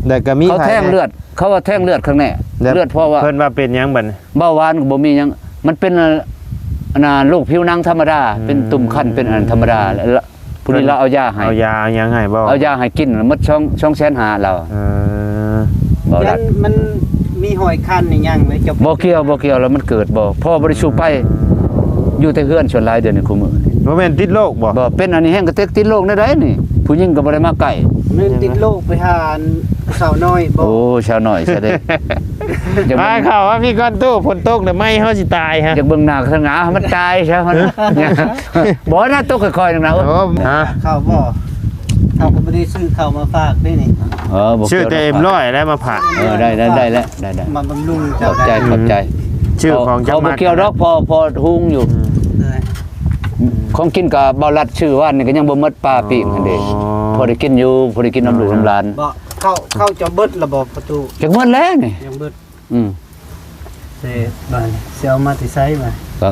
ແລ້ວກໍມີ ເຂົາແທງເລືອດ ເຂົາວ່າແທງເລືອດຂ້າງໃນ ເລືອດເພາະວ່າ ເພິ່ນວ່າເປັນຫຍັງບັດນີ້ ເບົາຫວານກໍບໍ່ມີຫຍັງ ມັນເປັນ ອັນນ່າ ໂລກຜິວໜັງທຳມະດາ ອືມ ເປັນຕຸ່ມຄັນ ເປັນອັນທຳມະດາ ແລ້ວຜູ້ນີ້ລາວເອົາຢາໃຫ້ ເອົາຢາເອົາຫຍັງໃຫ້ບໍ່ ເອົາຢາໃຫ້ກິນ ໝົດສອງ ສອງແສນຫ້າລາວ ເອີ ບໍ່ໄດ້ ມັນມີຮອຍຄັນອີຫຍັງເລີຍ ເຈົ້າ ບໍ່ກ່ຽວ ບໍ່ກ່ຽວ ແລ້ວມັນເກີດບໍ່ ພໍ່ບໍ່ໄດ້ສູບໄປ ຢູ່ແຕ່ເຮືອນສ່ວນຫຼາຍດຽວນີ້ ຄູ່ມື້ນີ້ ບໍ່ແມ່ນຕິດໂລກບໍ່ ບໍ່ ເປັນອັນນີ້ແຮງກະຕິດໂລກແນວໃດນີ້ ຜູ້ຍິງກໍບໍ່ໄດ້ມາໃກ້ ແມ່ນຕິດໂລກໄປຫາອັນສາວນ້ອຍບໍ່ ໂອ້ ສາວນ້ອຍຊະເດ້ ຢາກເບິ່ງ ມາເຂົ້າວ່າມີກ້ອນຕູ້ ຝົນຕົກແລ້ວໄໝ້ເຮົາຊິຕາຍຮະ ຢາກເບິ່ງໜ້າສະຫງ່າ ມັນຕາຍຊະ ມັນ ບໍ່ນະ ຕົກຄ່ອຍໆໜຶ່ງນະ ໂອ້ ຮະ ເຂົ້າບໍ່ ເຮົາກໍບໍ່ໄດ້ຊື້ເຂົ້າມາຝາກເດ້ນີ້ ເອີ ບໍ່ ຊື້ແຕ່ເອັມຮ້ອຍແລ້ວມາຝາກ ເອີ ໄດ້ ໄດ້ ໄດ້ແລ້ວ ໄດ້ ໄດ້ ມາບຳລຸງ ຂອບໃຈ ເຈົ້າ ຂອບໃຈ ຊື້ຂອງຈຳໝັດ ເຂົາບໍ່ກ່ຽວດອກ ພໍ ພໍຫຸງຢູ່ ອືມ ຂອງກິນກໍເບົາລັດຊື້ວານນີ້ກໍຍັງບໍ່ໝົດ ປາປີ້ງຫັ້ນເດ້ ອໍ ພໍໄດ້ກິນຢູ່ ພໍໄດ້ກິນນຳລູກນຳຫຼານ ບໍ່ ເຂົ້າ ເຂົ້າເຈົ້າເບິດລະບໍ່ປະຕູ ຈັກໝົດແລ້ວນີ້ ຍັງເບິດ ອືມ ເອີ ບາດນີ້ຊິເອົາມາແຕ່ໃສບາດ ກໍ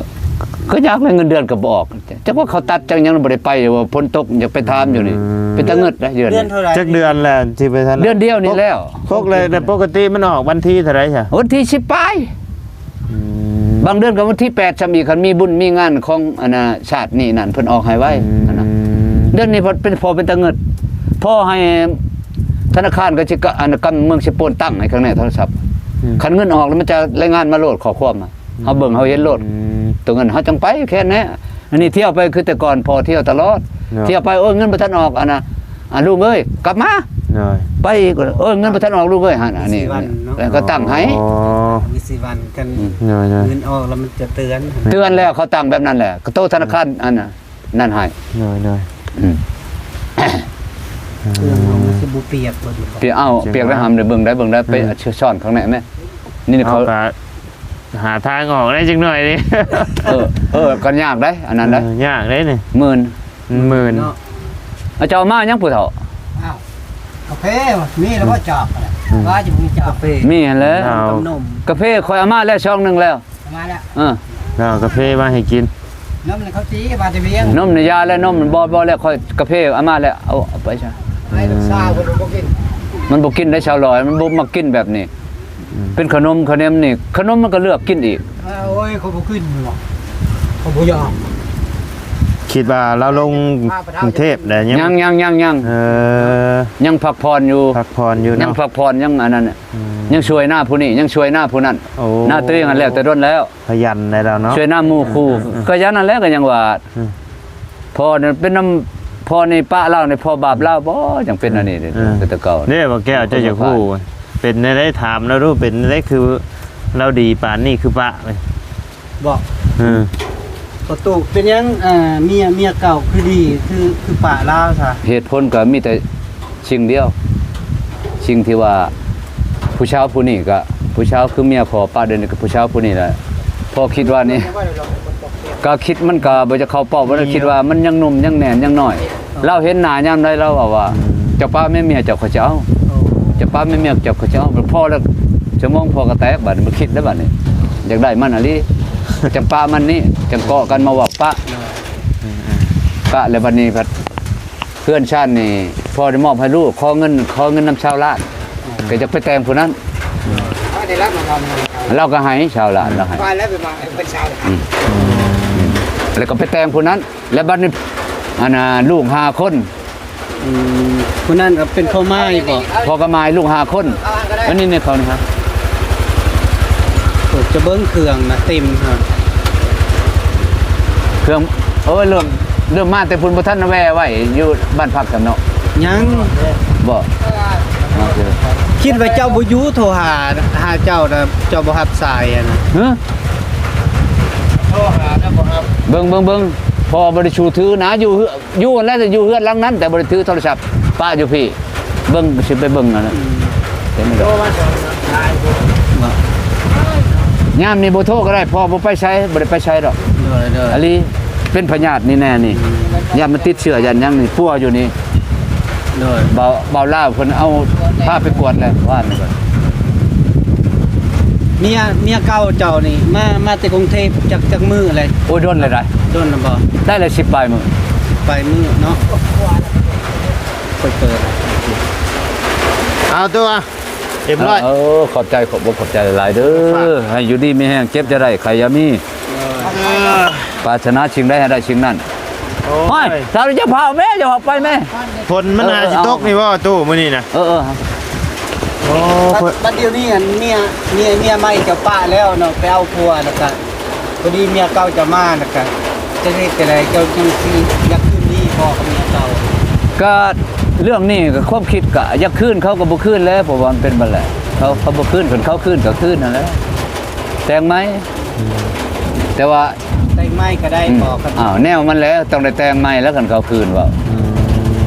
ກໍຢາກໄດ້ເງິນເດືອນກໍບໍ່ອອກ ຈັກວ່າເຂົາຕັດຈັກຫຍັງບໍ່ໄດ້ໄປ ວ່າຝົນຕົກຢາກໄປຖາມຢູ່ນີ້ ອືມ ເປັນຕາງຶດເດ້ ເດືອນ ເດືອນເທົ່າໃດ ຈັກເດືອນແລ້ວທີ່ໄປທັນ ເດືອນດຽວນີ້ແລ້ວ ປົກ ປົກເລີຍ ແຕ່ປົກກະຕິມັນອອກວັນທີເທົ່າໃດຊະ ວັນທີສິບປາຍ ອືມ ບາງເດືອນກໍວັນທີແປດຊ້ຳອີກ ຄັນມີບຸນມີງານຂອງອັນນ່າຊາດນີ້ນັ້ນ ເພິ່ນອອກໃຫ້ໄວ ອືມ ອັນນັ້ນ ເດືອນນີ້ເພິ່ນເປັນ ພໍເປັນຕາງຶດ ພໍໃຫ້ທະນາຄານກະສິກຳ ອັນ ກຳເມືອງເຊໂປນຕັ້ງໃຫ້ຂ້າງໃນໂທລະສັບ ອືມ ຄັນເງິນອອກແລ້ວມັນຈະລາຍງານມາໂລດ ຂໍ້ຄວາມ ອືມ ເຮົາເບິ່ງເຮົາເຫັນໂລດ ອືມ ຕົວເງິນເຮົາຈັ່ງໄປແຄ່ນັ້ນແຫຼະ ອັນນີ້ທ່ຽວໄປຄືແຕ່ກ່ອນ ພໍທ່ຽວຕະຫຼອດ ເນາະ ທ່ຽວໄປ ໂອ້ຍ ເງິນບໍ່ທັນອອກ ອັນນ່າ ອາ ລູກເອີຍ ກັບມາ ໂດຍ ໄປອີກ ເອີ ເງິນບໍ່ທັນອອກລູກເອີຍ ຫັ້ນ ອັນນີ້ ມີສີ່ວັນເນາະ ແລ້ວກໍຕັ້ງໃຫ້ ອໍ ມີສີ່ວັນ ຄັນ ອືມ ໂດຍໆ ເງິນອອກແລ້ວມັນຈະເຕືອນ ເຕືອນແລ້ວ ເຂົາຕັ້ງແບບນັ້ນແຫຼະ ກໍໂຕທະນາຄານ ອືມ ອັນນັ້ນໃຫ້ ໂດຍໆ ອືມ ເຄື່ອງເຮົາມັນຊິບໍ່ປຽກບໍ່ ປຽກ ເອົ້າ ປຽກແລ້ວຫາມໄດ້ເບິ່ງໄດ້ ເບິ່ງໄດ້ ອືມ ໄປຊ່ອນຂ້າງໃນແມ່ ນີ້ ນີ້ເຂົາ ເຮົາກໍຫາທາງອອກໄດ້ຈັກໜ້ອຍນີ້ ເອີ ເອີ ກໍຍາກໄດ໋ ອັນນັ້ນໄດ໋ ເອີ ຍາກເດ້ນີ້ ໝື່ນ ໝື່ນ ເນາະ ອາ ເຈົ້າເອົາມາຫຍັງຜູ້ເຖົ້າ? ອ້າວ ກາເຟ ມີແລ້ວບໍ່ຈອກ? ອືມ ວ່າຈະມີຈອກ ກາເຟ ມີຫັ້ນແຫຼະ ເອົາ ກາເຟ ຂ້ອຍເອົາມາແລ້ວຊອງໜຶ່ງແລ້ວ ເອົາມາແລ້ວ ເອີ ເອົາກາເຟມາໃຫ້ກິນ ນົມໃນເຂົ້າຈີ່ ມາແຕ່ວຽງ ນົມໃນຢາແລ້ວ ນົມບໍ່ ບໍ່ແລ້ວ ຂ້ອຍກາເຟເອົາມາແລ້ວ ເອົາ ເອົາໄປຊະ ໃຫ້ລູກສາວເພິ່ນບໍ່ກິນ ມັນບໍ່ກິນໄດ໋ ຊາວລອຍ ມັນບໍ່ມັກກິນແບບນີ້ ອືມ ເປັນຂະໜົມຂະແໜມນີ້ ຂະໜົມມັນກໍເລືອກກິນອີກ ໂອ້ຍ ຂ້ອຍບໍ່ກິນ ຂ້ອຍບໍ່ຢາກ ຄິດວ່າລາວລົງກຸງເທບແລ້ວຍັງ ຍັງ ຍັງ ຍັງ ຍັງ ເອີ ຍັງພັກຜ່ອນຢູ່ ພັກຜ່ອນຢູ່ເນາະ ຍັງພັກຜ່ອນ ຍັງອັນນັ້ນ ອືມ ຍັງຊ່ວຍໜ້າຜູ້ນີ້ ຍັງຊ່ວຍໜ້າຜູ້ນັ້ນ ໂອ້ ໜ້າຕົວເອງຫັ້ນແລ້ວແຕ່ດົນແລ້ວ ຂະຫຍັນໄດ້ແລ້ວເນາະ ຊ່ວຍໜ້າໝູ່ຄູ່ ເອີ ເອີ ກໍຢ່າງນັ້ນແຫຼະ ກໍຍັງວ່າ ອືມ ພໍ່ນັ້ນເປັນນຳ ພໍ່ນີ້ປະລາວນີ້ ພໍ່ບາບລາວບໍ່ ຈັ່ງເປັນອັນນີ້ ເອີ ແຕ່ເກົ່າ ເດ້ ບໍ່ແກ້ວ ເຈົ້າຢາກຮູ້ ເປັນແນວໃດ ຖາມລາວດູ ເປັນແນວໃດ ຄືລາວດີປານນີ້ ຄືປະ ບໍ່ ເອີ ພໍ່ຕູ້ ເປັນຫຍັງ ອ່າ ເມຍ ເມຍເກົ່າຄືດີ ຄື ຄືປະລາວຊະ? ເຫດຜົນກໍມີແຕ່ສິ່ງດຽວ ສິ່ງທີ່ວ່າຜູ້ຊາວຜູ້ນີ້ກໍ ຜູ້ຊາວຄືເມຍພໍ່ປະ ດຽວນີ້ກໍຜູ້ຊາວຜູ້ນີ້ແຫຼະ ພໍ່ຄິດວ່ານີ້ ກໍຄິດ ມັນກໍບໍ່ຈະເຂົ້າເປົ້າ ບໍ່ໄດ້ຄິດວ່າມັນຍັງໜຸ່ມ ຍັງແໜ້ນ ຍັງນ້ອຍ ລາວເຫັນໜ້າຍາມໃດ ລາວເວົ້າວ່າ ອືມ ເຈົ້າປະແມ່ເມຍເຈົ້າ ຂ້ອຍຈະເອົາ ໂອ້ ເຈົ້າປະແມ່ເມຍເຈົ້າ ຂ້ອຍຈະເອົາ ພໍແລ້ວ ສະໝອງພໍ່ກໍແຕກ ບາດນີ້ບໍ່ຄິດແລ້ວ ບາດນີ້ຢາກໄດ້ມັນອີ່ຫຼີ ຈັ່ງປະມັນນີ້ ຈັ່ງເກາະກັນມາເວົ້າປະ ອືມ ປະ ແລ້ວບາດນີ້ພັດ ເຮືອນຊານນີ້ ພໍ່ໄດ້ມອບໃຫ້ລູກ ຂໍເງິນ ຂໍເງິນນຳຊາວລ້ານ ກໍຢາກໄປແຕ່ງຜູ້ນັ້ນ ລາວກໍໃຫ້ຊາວລ້ານ ລາວໃຫ້ ອືມ ແລ້ວກໍໄປແຕ່ງຜູ້ນັ້ນ ແລ້ວບັດນີ້ ອັນນ່າ ລູກຫ້າຄົນ ອືມ ຜູ້ນັ້ນກໍເປັນພໍ່ໝ້າຍບໍ? ພໍ່ກໍໝ້າຍ ລູກຫ້າຄົນ ອັນນີ້ໃນເຂົານີ້ຮະ ໂອ້ ຈະເບິ່ງເຄື່ອງນະ ເຕັມຮະ ເຄື່ອງ ໂອ້ຍ ເລີ່ມ ເລີ່ມມາແຕ່ພຸ້ນ ບໍ່ທັນແວ່ໄວ້ຢູ່ບ້ານພັກຊ້ຳເນາະ ຍັງ ບໍ່ ຄິດວ່າເຈົ້າບໍ່ຢູ່ ໂທຫາ ຫາເຈົ້ານະ ເຈົ້າບໍ່ຮັບສາຍຫັ້ນນະ ຮະ ໂທຫາແລ້ວບໍ່ຮັບ ເບິ່ງ ເບິ່ງ ເບິ່ງ ພໍ່ບໍ່ໄດ້ຊູຖືນະ ຢູ່ເຮືອນ ຢູ່ຫັ້ນແຫຼະ ຢູ່ເຮືອນຫຼັງນັ້ນ ແຕ່ບໍ່ໄດ້ຖືໂທລະສັບ ປະຢູ່ພີ້ ເບິ່ງ ຊິໄປເບິ່ງອັນນັ້ນ ອືມ ເຫັນບໍ່? ຍາມນີ້ບໍ່ໂທກໍໄດ້ ພໍ່ບໍ່ໄປໃສ ບໍ່ໄດ້ໄປໃສດອກ ໂດຍໆ ອາລີ ເປັນພະຍາດນີ້ແນ່ນີ້ ອືມ ຢ້ານມັນຕິດເຊື້ອ ຢ້ານຫຍັງນີ້ ປົວຢູ່ນີ້ ໂດຍ ບ່າວ ບ່າວລາວເພິ່ນເອົາພາໄປກວດແລ້ວ ວ່ານີ້ ເມຍ ເມຍເກົ່າເຈົ້ານີ້ ມາ ມາແຕ່ກຸງເທບຈັກ ຈັກມື້ແລ້ວ? ໂອ້ຍ ດົນແລ້ວໄດ໋ ດົນແລ້ວບໍ່? ໄດ້ແລ້ວສິບປາຍມື້ ປາຍມື້ເນາະ ເປີດ ເປີດ ເອົາຕົວ ຮຽບຮ້ອຍ ເອີ ຂອບໃຈ ຂອບອົກຂອບໃຈຫຼາຍໆເດີ ໃຫ້ຢູ່ດີມີແຮງ ເຈັບຢ່າໄດ້ ໄຂ້ຢ່າມີ ເອີ ປາດຖະໜາສິ່ງໃດໃຫ້ໄດ້ສິ່ງນັ້ນ ໂອ້ຍ ໂອ້ຍ ສາວ ຢ່າເຜົາແມ່ ຢ່າເຜົາໄປແມ່ ຝົນມັນ ເອີ ຫາຊິຕົກນີ້ບໍ່ຕູ້ມື້ນີ້ນະ ເອີ ເອີ ໂອ້ ບັດ ບັດດຽວນີ້ຫັ້ນ ເມຍ ເມຍ ເມຍໃໝ່ເຈົ້າປະແລ້ວເນາະ ໄປເອົາຜົວແລ້ວກະ ພໍດີເມຍເກົ່າຈະມາ ແລ້ວກະຈະເຮັດຈັ່ງໃດ ເຈົ້າຈັ່ງຊິຢາກຄືນດີບໍ່ກັບເມຍເກົ່າ? ກະເລື່ອງນີ້ກະຄວາມຄິດກະຢາກຄືນ ເຂົາກະບໍ່ຄືນແຫຼະ ເພາະວ່າມັນເປັນມາແລ້ວ ເຂົາ ເຂົາບໍ່ຄືນ ຄັນເຂົາຄືນກະຄືນຫັ້ນແຫຼະ ແຕ່ງໃໝ່ ອືມ ແຕ່ວ່າແຕ່ງໃໝ່ກະໄດ້ ອືມ ບໍ່? ອ້າວ ແນວມັນແຫຼະ ຕ້ອງໄດ້ແຕ່ງໃໝ່ແລ້ວ ຄັນເຂົາຄືນເວົ້າ ອືມ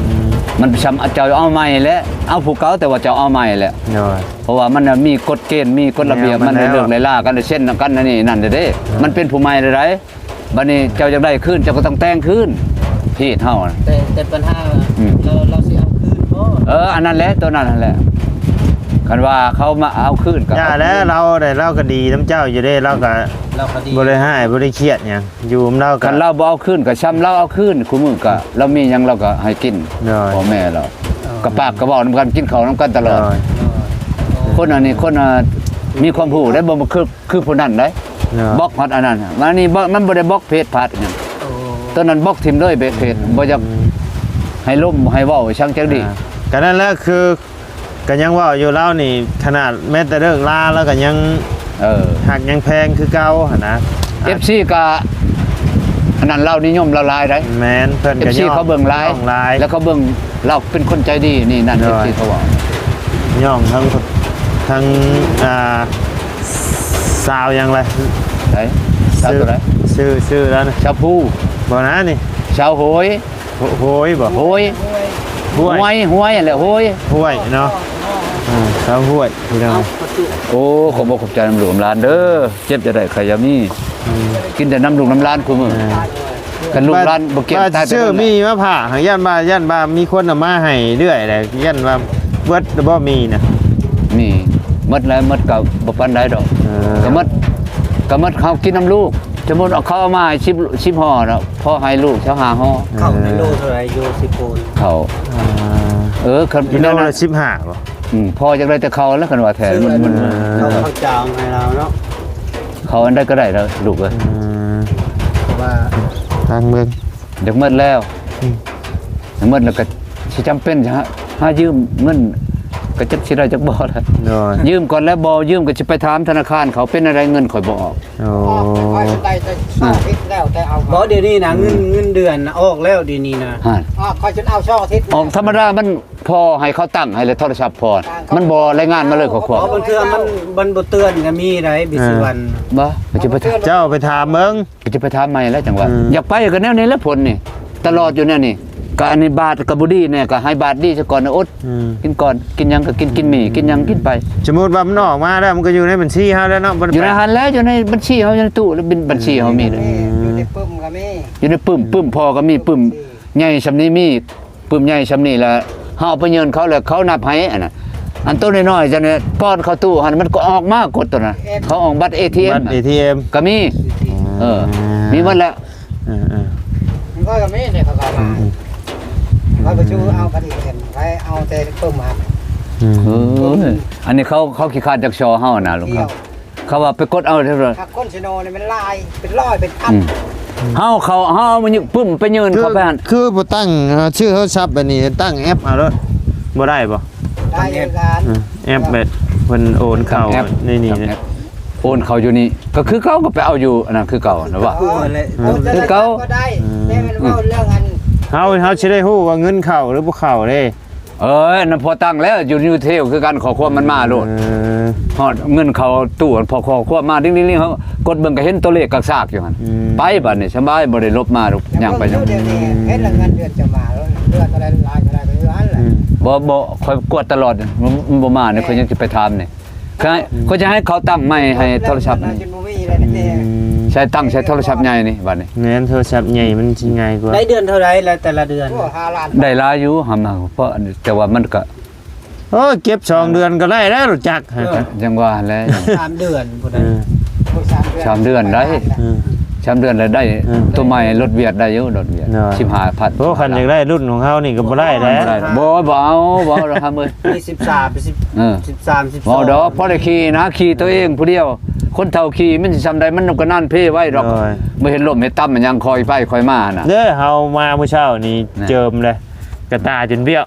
ມັນຊ່ຳເຈົ້າເອົາໃໝ່ແຫຼະ ເອົາຜູ້ເກົ່າ ແຕ່ວ່າເຈົ້າເອົາໃໝ່ແຫຼະ ໂດຍ ເພາະວ່າມັນນະມີກົດເກນ ມີກົດລະບຽບ ແນວມັນແລ້ວ ມັນໄດ້ເລີກໄດ້ລາກັນ ໄດ້ເຊັນນຳກັນ ອັນນີ້ນັ້ນເດ້ ເອີ ມັນເປັນຜູ້ໃໝ່ແລ້ວໃດ໋ ບັດນີ້ເຈົ້າຢາກໄດ້ຄືນ ເຈົ້າກໍຕ້ອງແຕ່ງຄືນ ເຂດເຮົານະ ແຕ່ ແຕ່ປັນຫາ ອືມ ລາວ ລາວຊິເອົາຄືນບໍ່? ເອີ ອັນນັ້ນແຫຼະ ໂຕນັ້ນຫັ້ນແຫຼະ ຄັນວ່າເຂົາມາເອົາຄືນກໍ ຢ່າແລ້ວ ເອົາຄືນ ລາວໄດ້ ລາວກໍດີນຳເຈົ້າຢູ່ເດ້ ລາວກໍ ລາວກໍດີ ບໍ່ໄດ້ຮ້າຍ ບໍ່ໄດ້ຄຽດຫຍັງ ຢູ່ນຳລາວກໍ ຄັນລາວບໍ່ເອົາຄືນກໍຊ່ຳລາວເອົາຄືນ ຄູ່ມື້ກໍລາວມີຫຍັງລາວກໍໃຫ້ກິນ ໂດຍ ພໍ່ແມ່ລາວ ເອີ ກໍປາກກໍເວົ້ານຳກັນ ກິນເຂົ້ານຳກັນຕະຫຼອດ ໂດຍ ໂດຍ ຄົນອັນນີ້ ຄົນ ອ່າ ມີຄວາມຮູ້ໄດ້ ບໍ່ຄື ຄືຜູ້ນັ້ນໄດ໋ ເນາະ ບລັອກຮອດອັນນັ້ນ ອັນນີ້ບໍ່ ມັນບໍ່ໄດ້ບລັອກເຟສພາດຫຍັງ ໂອ້ ຕອນນັ້ນບລັອກຖິ້ມເລີຍເຟສ ອືມ ບໍ່ຢາກໃຫ້ລົມໃຫ້ເວົ້າຊ່າງຈັກດີ ອ່າ ກໍນັ້ນແຫຼະ ຄືກໍຍັງເວົ້າຢູ່ ລາວນີ້ຂະໜາດແມ້ແຕ່ເລີກລາ ລາວກໍຍັງ ເອີ ຮັກຍັງແພງຄືເກົ່າຫັ້ນນະ ເອັຟຊີກໍອັນນັ້ນ ລາວນິຍົມລາວຫຼາຍໄດ໋ ແມ່ນ ເພິ່ນກໍ ເອັຟຊີ ຍ້ອງ ເຂົາເບິ່ງຫຼາຍ ຍ້ອງຫຼາຍ ແລ້ວເຂົາເບິ່ງ ລາວເປັນຄົນໃຈດີນີ້ນັ້ນ ໂດຍ ເອັຟຊີເຂົາເວົ້າ ຍ້ອງທັງ ທັງ ອ່າ ຊາວຫຍັງລະ ໃດ ຊາວຕົວໃດ ຊື່ ຊື່ລະນະ ຊາວພູ ບໍ່ນະນີ້ ຊາວໂຫຍ ໂຫ ໂຫຍບໍ່ ໂຫຍ ຫ້ວຍ ຫ້ວຍ ຫ້ວຍຫັ້ນແຫຼະ ໂຫຍ ຫ້ວຍເນາະ ເອີ ຊາວຫ້ວຍ ພີ່ນ້ອງ ໂອ້ ຂອບອົກຂອບໃຈນຳລູກນຳຫຼານເດີ ເຈັບຢ່າໄດ້ ໄຂ້ຢ່າມີ ອືມ ກິນແຕ່ນຳລູກນຳຫຼານຄູ່ມື້ ເອີ ຄັນລູກຫຼານບໍ່ກຽມ ວ່າ ຕາຍໄປ ຊື້ ແລ້ວ ມີມາຝາກ ຢ້ານວ່າ ຢ້ານວ່າມີຄົນເອົາມາໃຫ້ເລື້ອຍແຫຼະ ຢ້ານວ່າເບິດແລ້ວບໍ່ ມີນະ ມີ ໝົດແລ້ວ ໝົດກໍບໍ່ປານໃດດອກ ເອີ ກໍໝົດ ກໍໝົດເຮົາກິນນຳລູກ ສົມມຸດເອົາເຂົ້າມາໃຫ້ສິບ ສິບຫໍ່ເນາະ ພໍໃຫ້ລູກຊາວຫ້າຫໍ່ ເຂົ້າກິໂລເທົ່າໃດຢູ່ ສິບໂລ ເຂົ້າ ອ່າ ເອີ ກິໂລລະສິບຫ້າບໍ່? ອືມ ພໍ່ຢາກໄດ້ແຕ່ເຂົ້າແລ້ວ ຄັນວ່າແທ້ ຊື້ ມັນ ມັນ ເຂົ້າ ເຂົ້າຈ້າງໃຫ້ລາວເນາະ ເຂົ້າອັນໃດກໍໄດ້ລະລູກເອີຍ ອືມ ເພາະວ່າ ທາງເມືອງ ຢາກໝົດແລ້ວ ອືມ ຢາກໝົດແລ້ວກໍຊິຈຳເປັນຫາ ຫາຢືມເງິນ ກໍຈັກຊິໄດ້ຈັກບໍ່ລະ ໂດຍ ຢືມກ່ອນແລ້ວ ບໍ່ຢືມກໍຊິໄປຖາມທະນາຄານເຂົາ ເປັນແນວໃດເງິນຂ້ອຍບໍ່ອອກ ໂອ້ ຂ້ອຍໄດ້ແຕ່ຊາວອາທິດແລ້ວ ແຕ່ເອົາ ບໍ່ ດຽວນີ້ນະ ອືມ ເງິນ ເງິນເດືອນນະອອກແລ້ວ ດຽວນີ້ນະ ຮະ ອອກ ຂ້ອຍຈົນເອົາຊາວອາທິດ ອອກທຳມະດາມັນ ພໍ່ໃຫ້ເຂົາຕັ້ງໃຫ້ແລ້ວໂທລະສັບພໍ່ ມັນບໍ່ລາຍງານມາເລີຍຂໍ້ຄວາມ ເອີ ບາງເທື່ອມັນ ມັນບໍ່ເຕືອນກໍມີໄດ໋ ບິດສຸວັນ ບໍ່ ກໍຈະໄປ ເຈົ້າໄປຖາມເບິ່ງ ກໍຈະໄປຖາມໃໝ່ແລ້ວ ຈັ່ງວ່າ ອືມ ຢາກໄປກໍແນວນີ້ແຫຼະ ຜົນນີ້ ຕະຫຼອດຢູ່ແນວນີ້ ກໍອັນນີ້ບາດກໍບໍ່ດີແດ່ ກໍໃຫ້ບາດດີຊະກ່ອນ ອົດ ອືມ ກິນກ່ອນ ກິນຫຍັງກໍກິນ ກິນໝີ່ ກິນຫຍັງກິນໄປ ສົມມຸດວ່າມັນອອກມາແລ້ວ ມັນກໍຢູ່ໃນບັນຊີເຮົາແລ້ວເນາະ ບໍ່ໄດ້ ຢູ່ໃນຫັ້ນແຫຼະ ຢູ່ໃນບັນຊີເຮົາ ຢູ່ໃນຕູ້ ແລ້ວບັນ ບັນຊີເຮົາມີເດ້ ອືມ ຢູ່ໃນປຶ້ມກໍມີ ຢູ່ໃນປຶ້ມ ປຶ້ມພໍ່ກໍມີ ປຶ້ມ ໃຫຍ່ຊ່ຳນີ້ມີ ປຶ້ມໃຫຍ່ຊ່ຳນີ້ລະ ເຮົາເອົາໄປຍື່ນເຂົາ ແລ້ວເຂົານັບໃຫ້ ອັນນັ້ນ ອັນໂຕນ້ອຍໆຈັ່ງນີ້ ປ້ອນເຂົ້າຕູ້ຫັ້ນ ມັນກໍອອກມາກົດໂຕນັ້ນ ເອັມ ເຂົາອອກບັດເອທີເອັມ ບັດເອທີເອັມ ກໍມີ ເອີ ອືມ ມີໝົດແຫຼະ ເອີໆ ມັນກໍມີນີ້ ເຂົາກໍມາ ອືມໆ ເຂົາໄປຊູເອົາບັດເອທີເອັມ ໄປເອົາແຕ່ປຶ້ມມາ ອືມ ເອີ ອັນນີ້ເຂົາ ເຂົາຂີ້ຄ້ານຈັກຊໍເຮົານະ ລູກຄ້າ ເຂົາວ່າໄປກົດເອົາເທົ່າໃດ ຖ້າຄົນຊິໂນນີ້ມັນຫຼາຍ ເປັນຮ້ອຍເປັນພັນ ອືມ ເຮົາເຂົ້າ ເຮົາເອົາມາຍືມປຶ້ມໄປຍື່ນເຂົາໄປຫັ້ນ ຄື ຄືບໍ່ຕັ້ງ ເອີ ຊື່ໂທລະສັບແບບນີ້ ຕັ້ງແອັບເອົາໂລດ ບໍ່ໄດ້ບໍ່? ໄດ້ຄືກັນ ເອີ ແອັບແບບເພິ່ນໂອນເຂົ້າໃນນີ້ ໂອນເຂົ້າຢູ່ນີ້ ກໍຄືເກົ່າ ກໍໄປເອົາຢູ່ອັນນັ້ນຄືເກົ່ານະວ່າ ຄືເກົ່າ ອືມ ຄືເກົ່າ ອືມ ແຕ່ມັນເວົ້າເລື່ອງອັນ ເຮົາ ເຮົາຊິໄດ້ຮູ້ວ່າເງິນເຂົ້າຫຼືບໍ່ເຂົ້າເດ້ ເອີຍ ອັນນັ້ນພໍຕັ້ງແລ້ວ ຢູ່ ຢູ່ເທວຄືກັນ ຂໍ້ຄວາມມັນມາໂລດ ເອີ ຮອດເງິນເຂົ້າຕູ້ ພໍຂໍ້ຄວາມມາ ດິ້ງໆ ເຮົາກົດເບິ່ງກໍເຫັນຕົວເລກກາກຊາກຢູ່ຫັ້ນ ອືມ ໄປບາດນີ້ສະບາຍ ບໍ່ໄດ້ຫຼົບມາດອກ ຍ່າງໄປຍ່າງ ເບິ່ງຢູ່ດຽວນີ້ ເຫັນລະເງິນເດືອນຈະມາ ເດືອນເທົ່າໃດຫຼາຍເທົ່າໃດກໍຢູ່ຫັ້ນແຫຼະ ອືມ ບໍ່ ບໍ່ ຂ້ອຍກວດຕະຫຼອດ ມັນ ມັນບໍ່ມານີ້ ຂ້ອຍຍັງຊິໄປຖາມນີ້ ຂ້ອຍ ອືມ ຂ້ອຍຈະໃຫ້ເຂົາຕັ້ງໃໝ່ໃຫ້ໂທລະສັບນີ້ ອືມ ໃສ່ຕັ້ງໃສ່ໂທລະສັບໃຫຍ່ນີ້ບາດນີ້ ແມ່ນ ໂທລະສັບໃຫຍ່ມັນຊິງ່າຍກວ່າ ໄດ້ເດືອນເທົ່າໃດລະ ແຕ່ລະເດືອນ ໂອ້ ຫ້າລ້ານ ໄດ້ຫຼາຍຢູ່ຫັ້ນນະ ເພາະ ແຕ່ວ່າມັນກໍ ໂອ້ຍ ເກັບສອງເດືອນກໍໄດ້ແລ້ວ ຮູ້ຈັກ ເອີ ຈັ່ງວ່າຫັ້ນແຫຼະ ສາມເດືອນພຸ້ນ ເອີ ໂອ້ຍ ສາມເດືອນ ສາມເດືອນໄດ້ ເອີ ສາມເດືອນລະໄດ້ ເອີ ໂຕໃໝ່ລົດວຽດໄດ້ຢູ່ ລົດວຽດ ໂດຍ ສິບຫ້າພັນ ໂອ້ ຄັນຢາກໄດ້ລຸ້ນຂອງເຮົານີ້ກໍບໍ່ໄດ້ແລ້ວ ບໍ່ ບໍ່ເອົາ ບໍ່ເອົາດອກ ເອີ ສິບສາມ ເອີ ສິບສາມ ສິບສອງ ບໍ່ດອກ ພໍໄດ້ຂີ່ນະ ຂີ່ໂຕເອງຜູ້ດຽວ ຄົນເຖົ້າຂີ່ມັນຊິຊ່ຳໃດ ມັນກໍນານເພໄວດອກ ໂດຍ ບໍ່ເຫັນລົ້ມເຮັດຕຳຫຍັງ ຄ່ອຍໄປຄ່ອຍມານະ ເດີ ເຮົາມາມື້ເຊົ້ານີ້ ແມ່ນ ເຈີມເລີຍ ກະຕ່າຈົນບ້ຽວ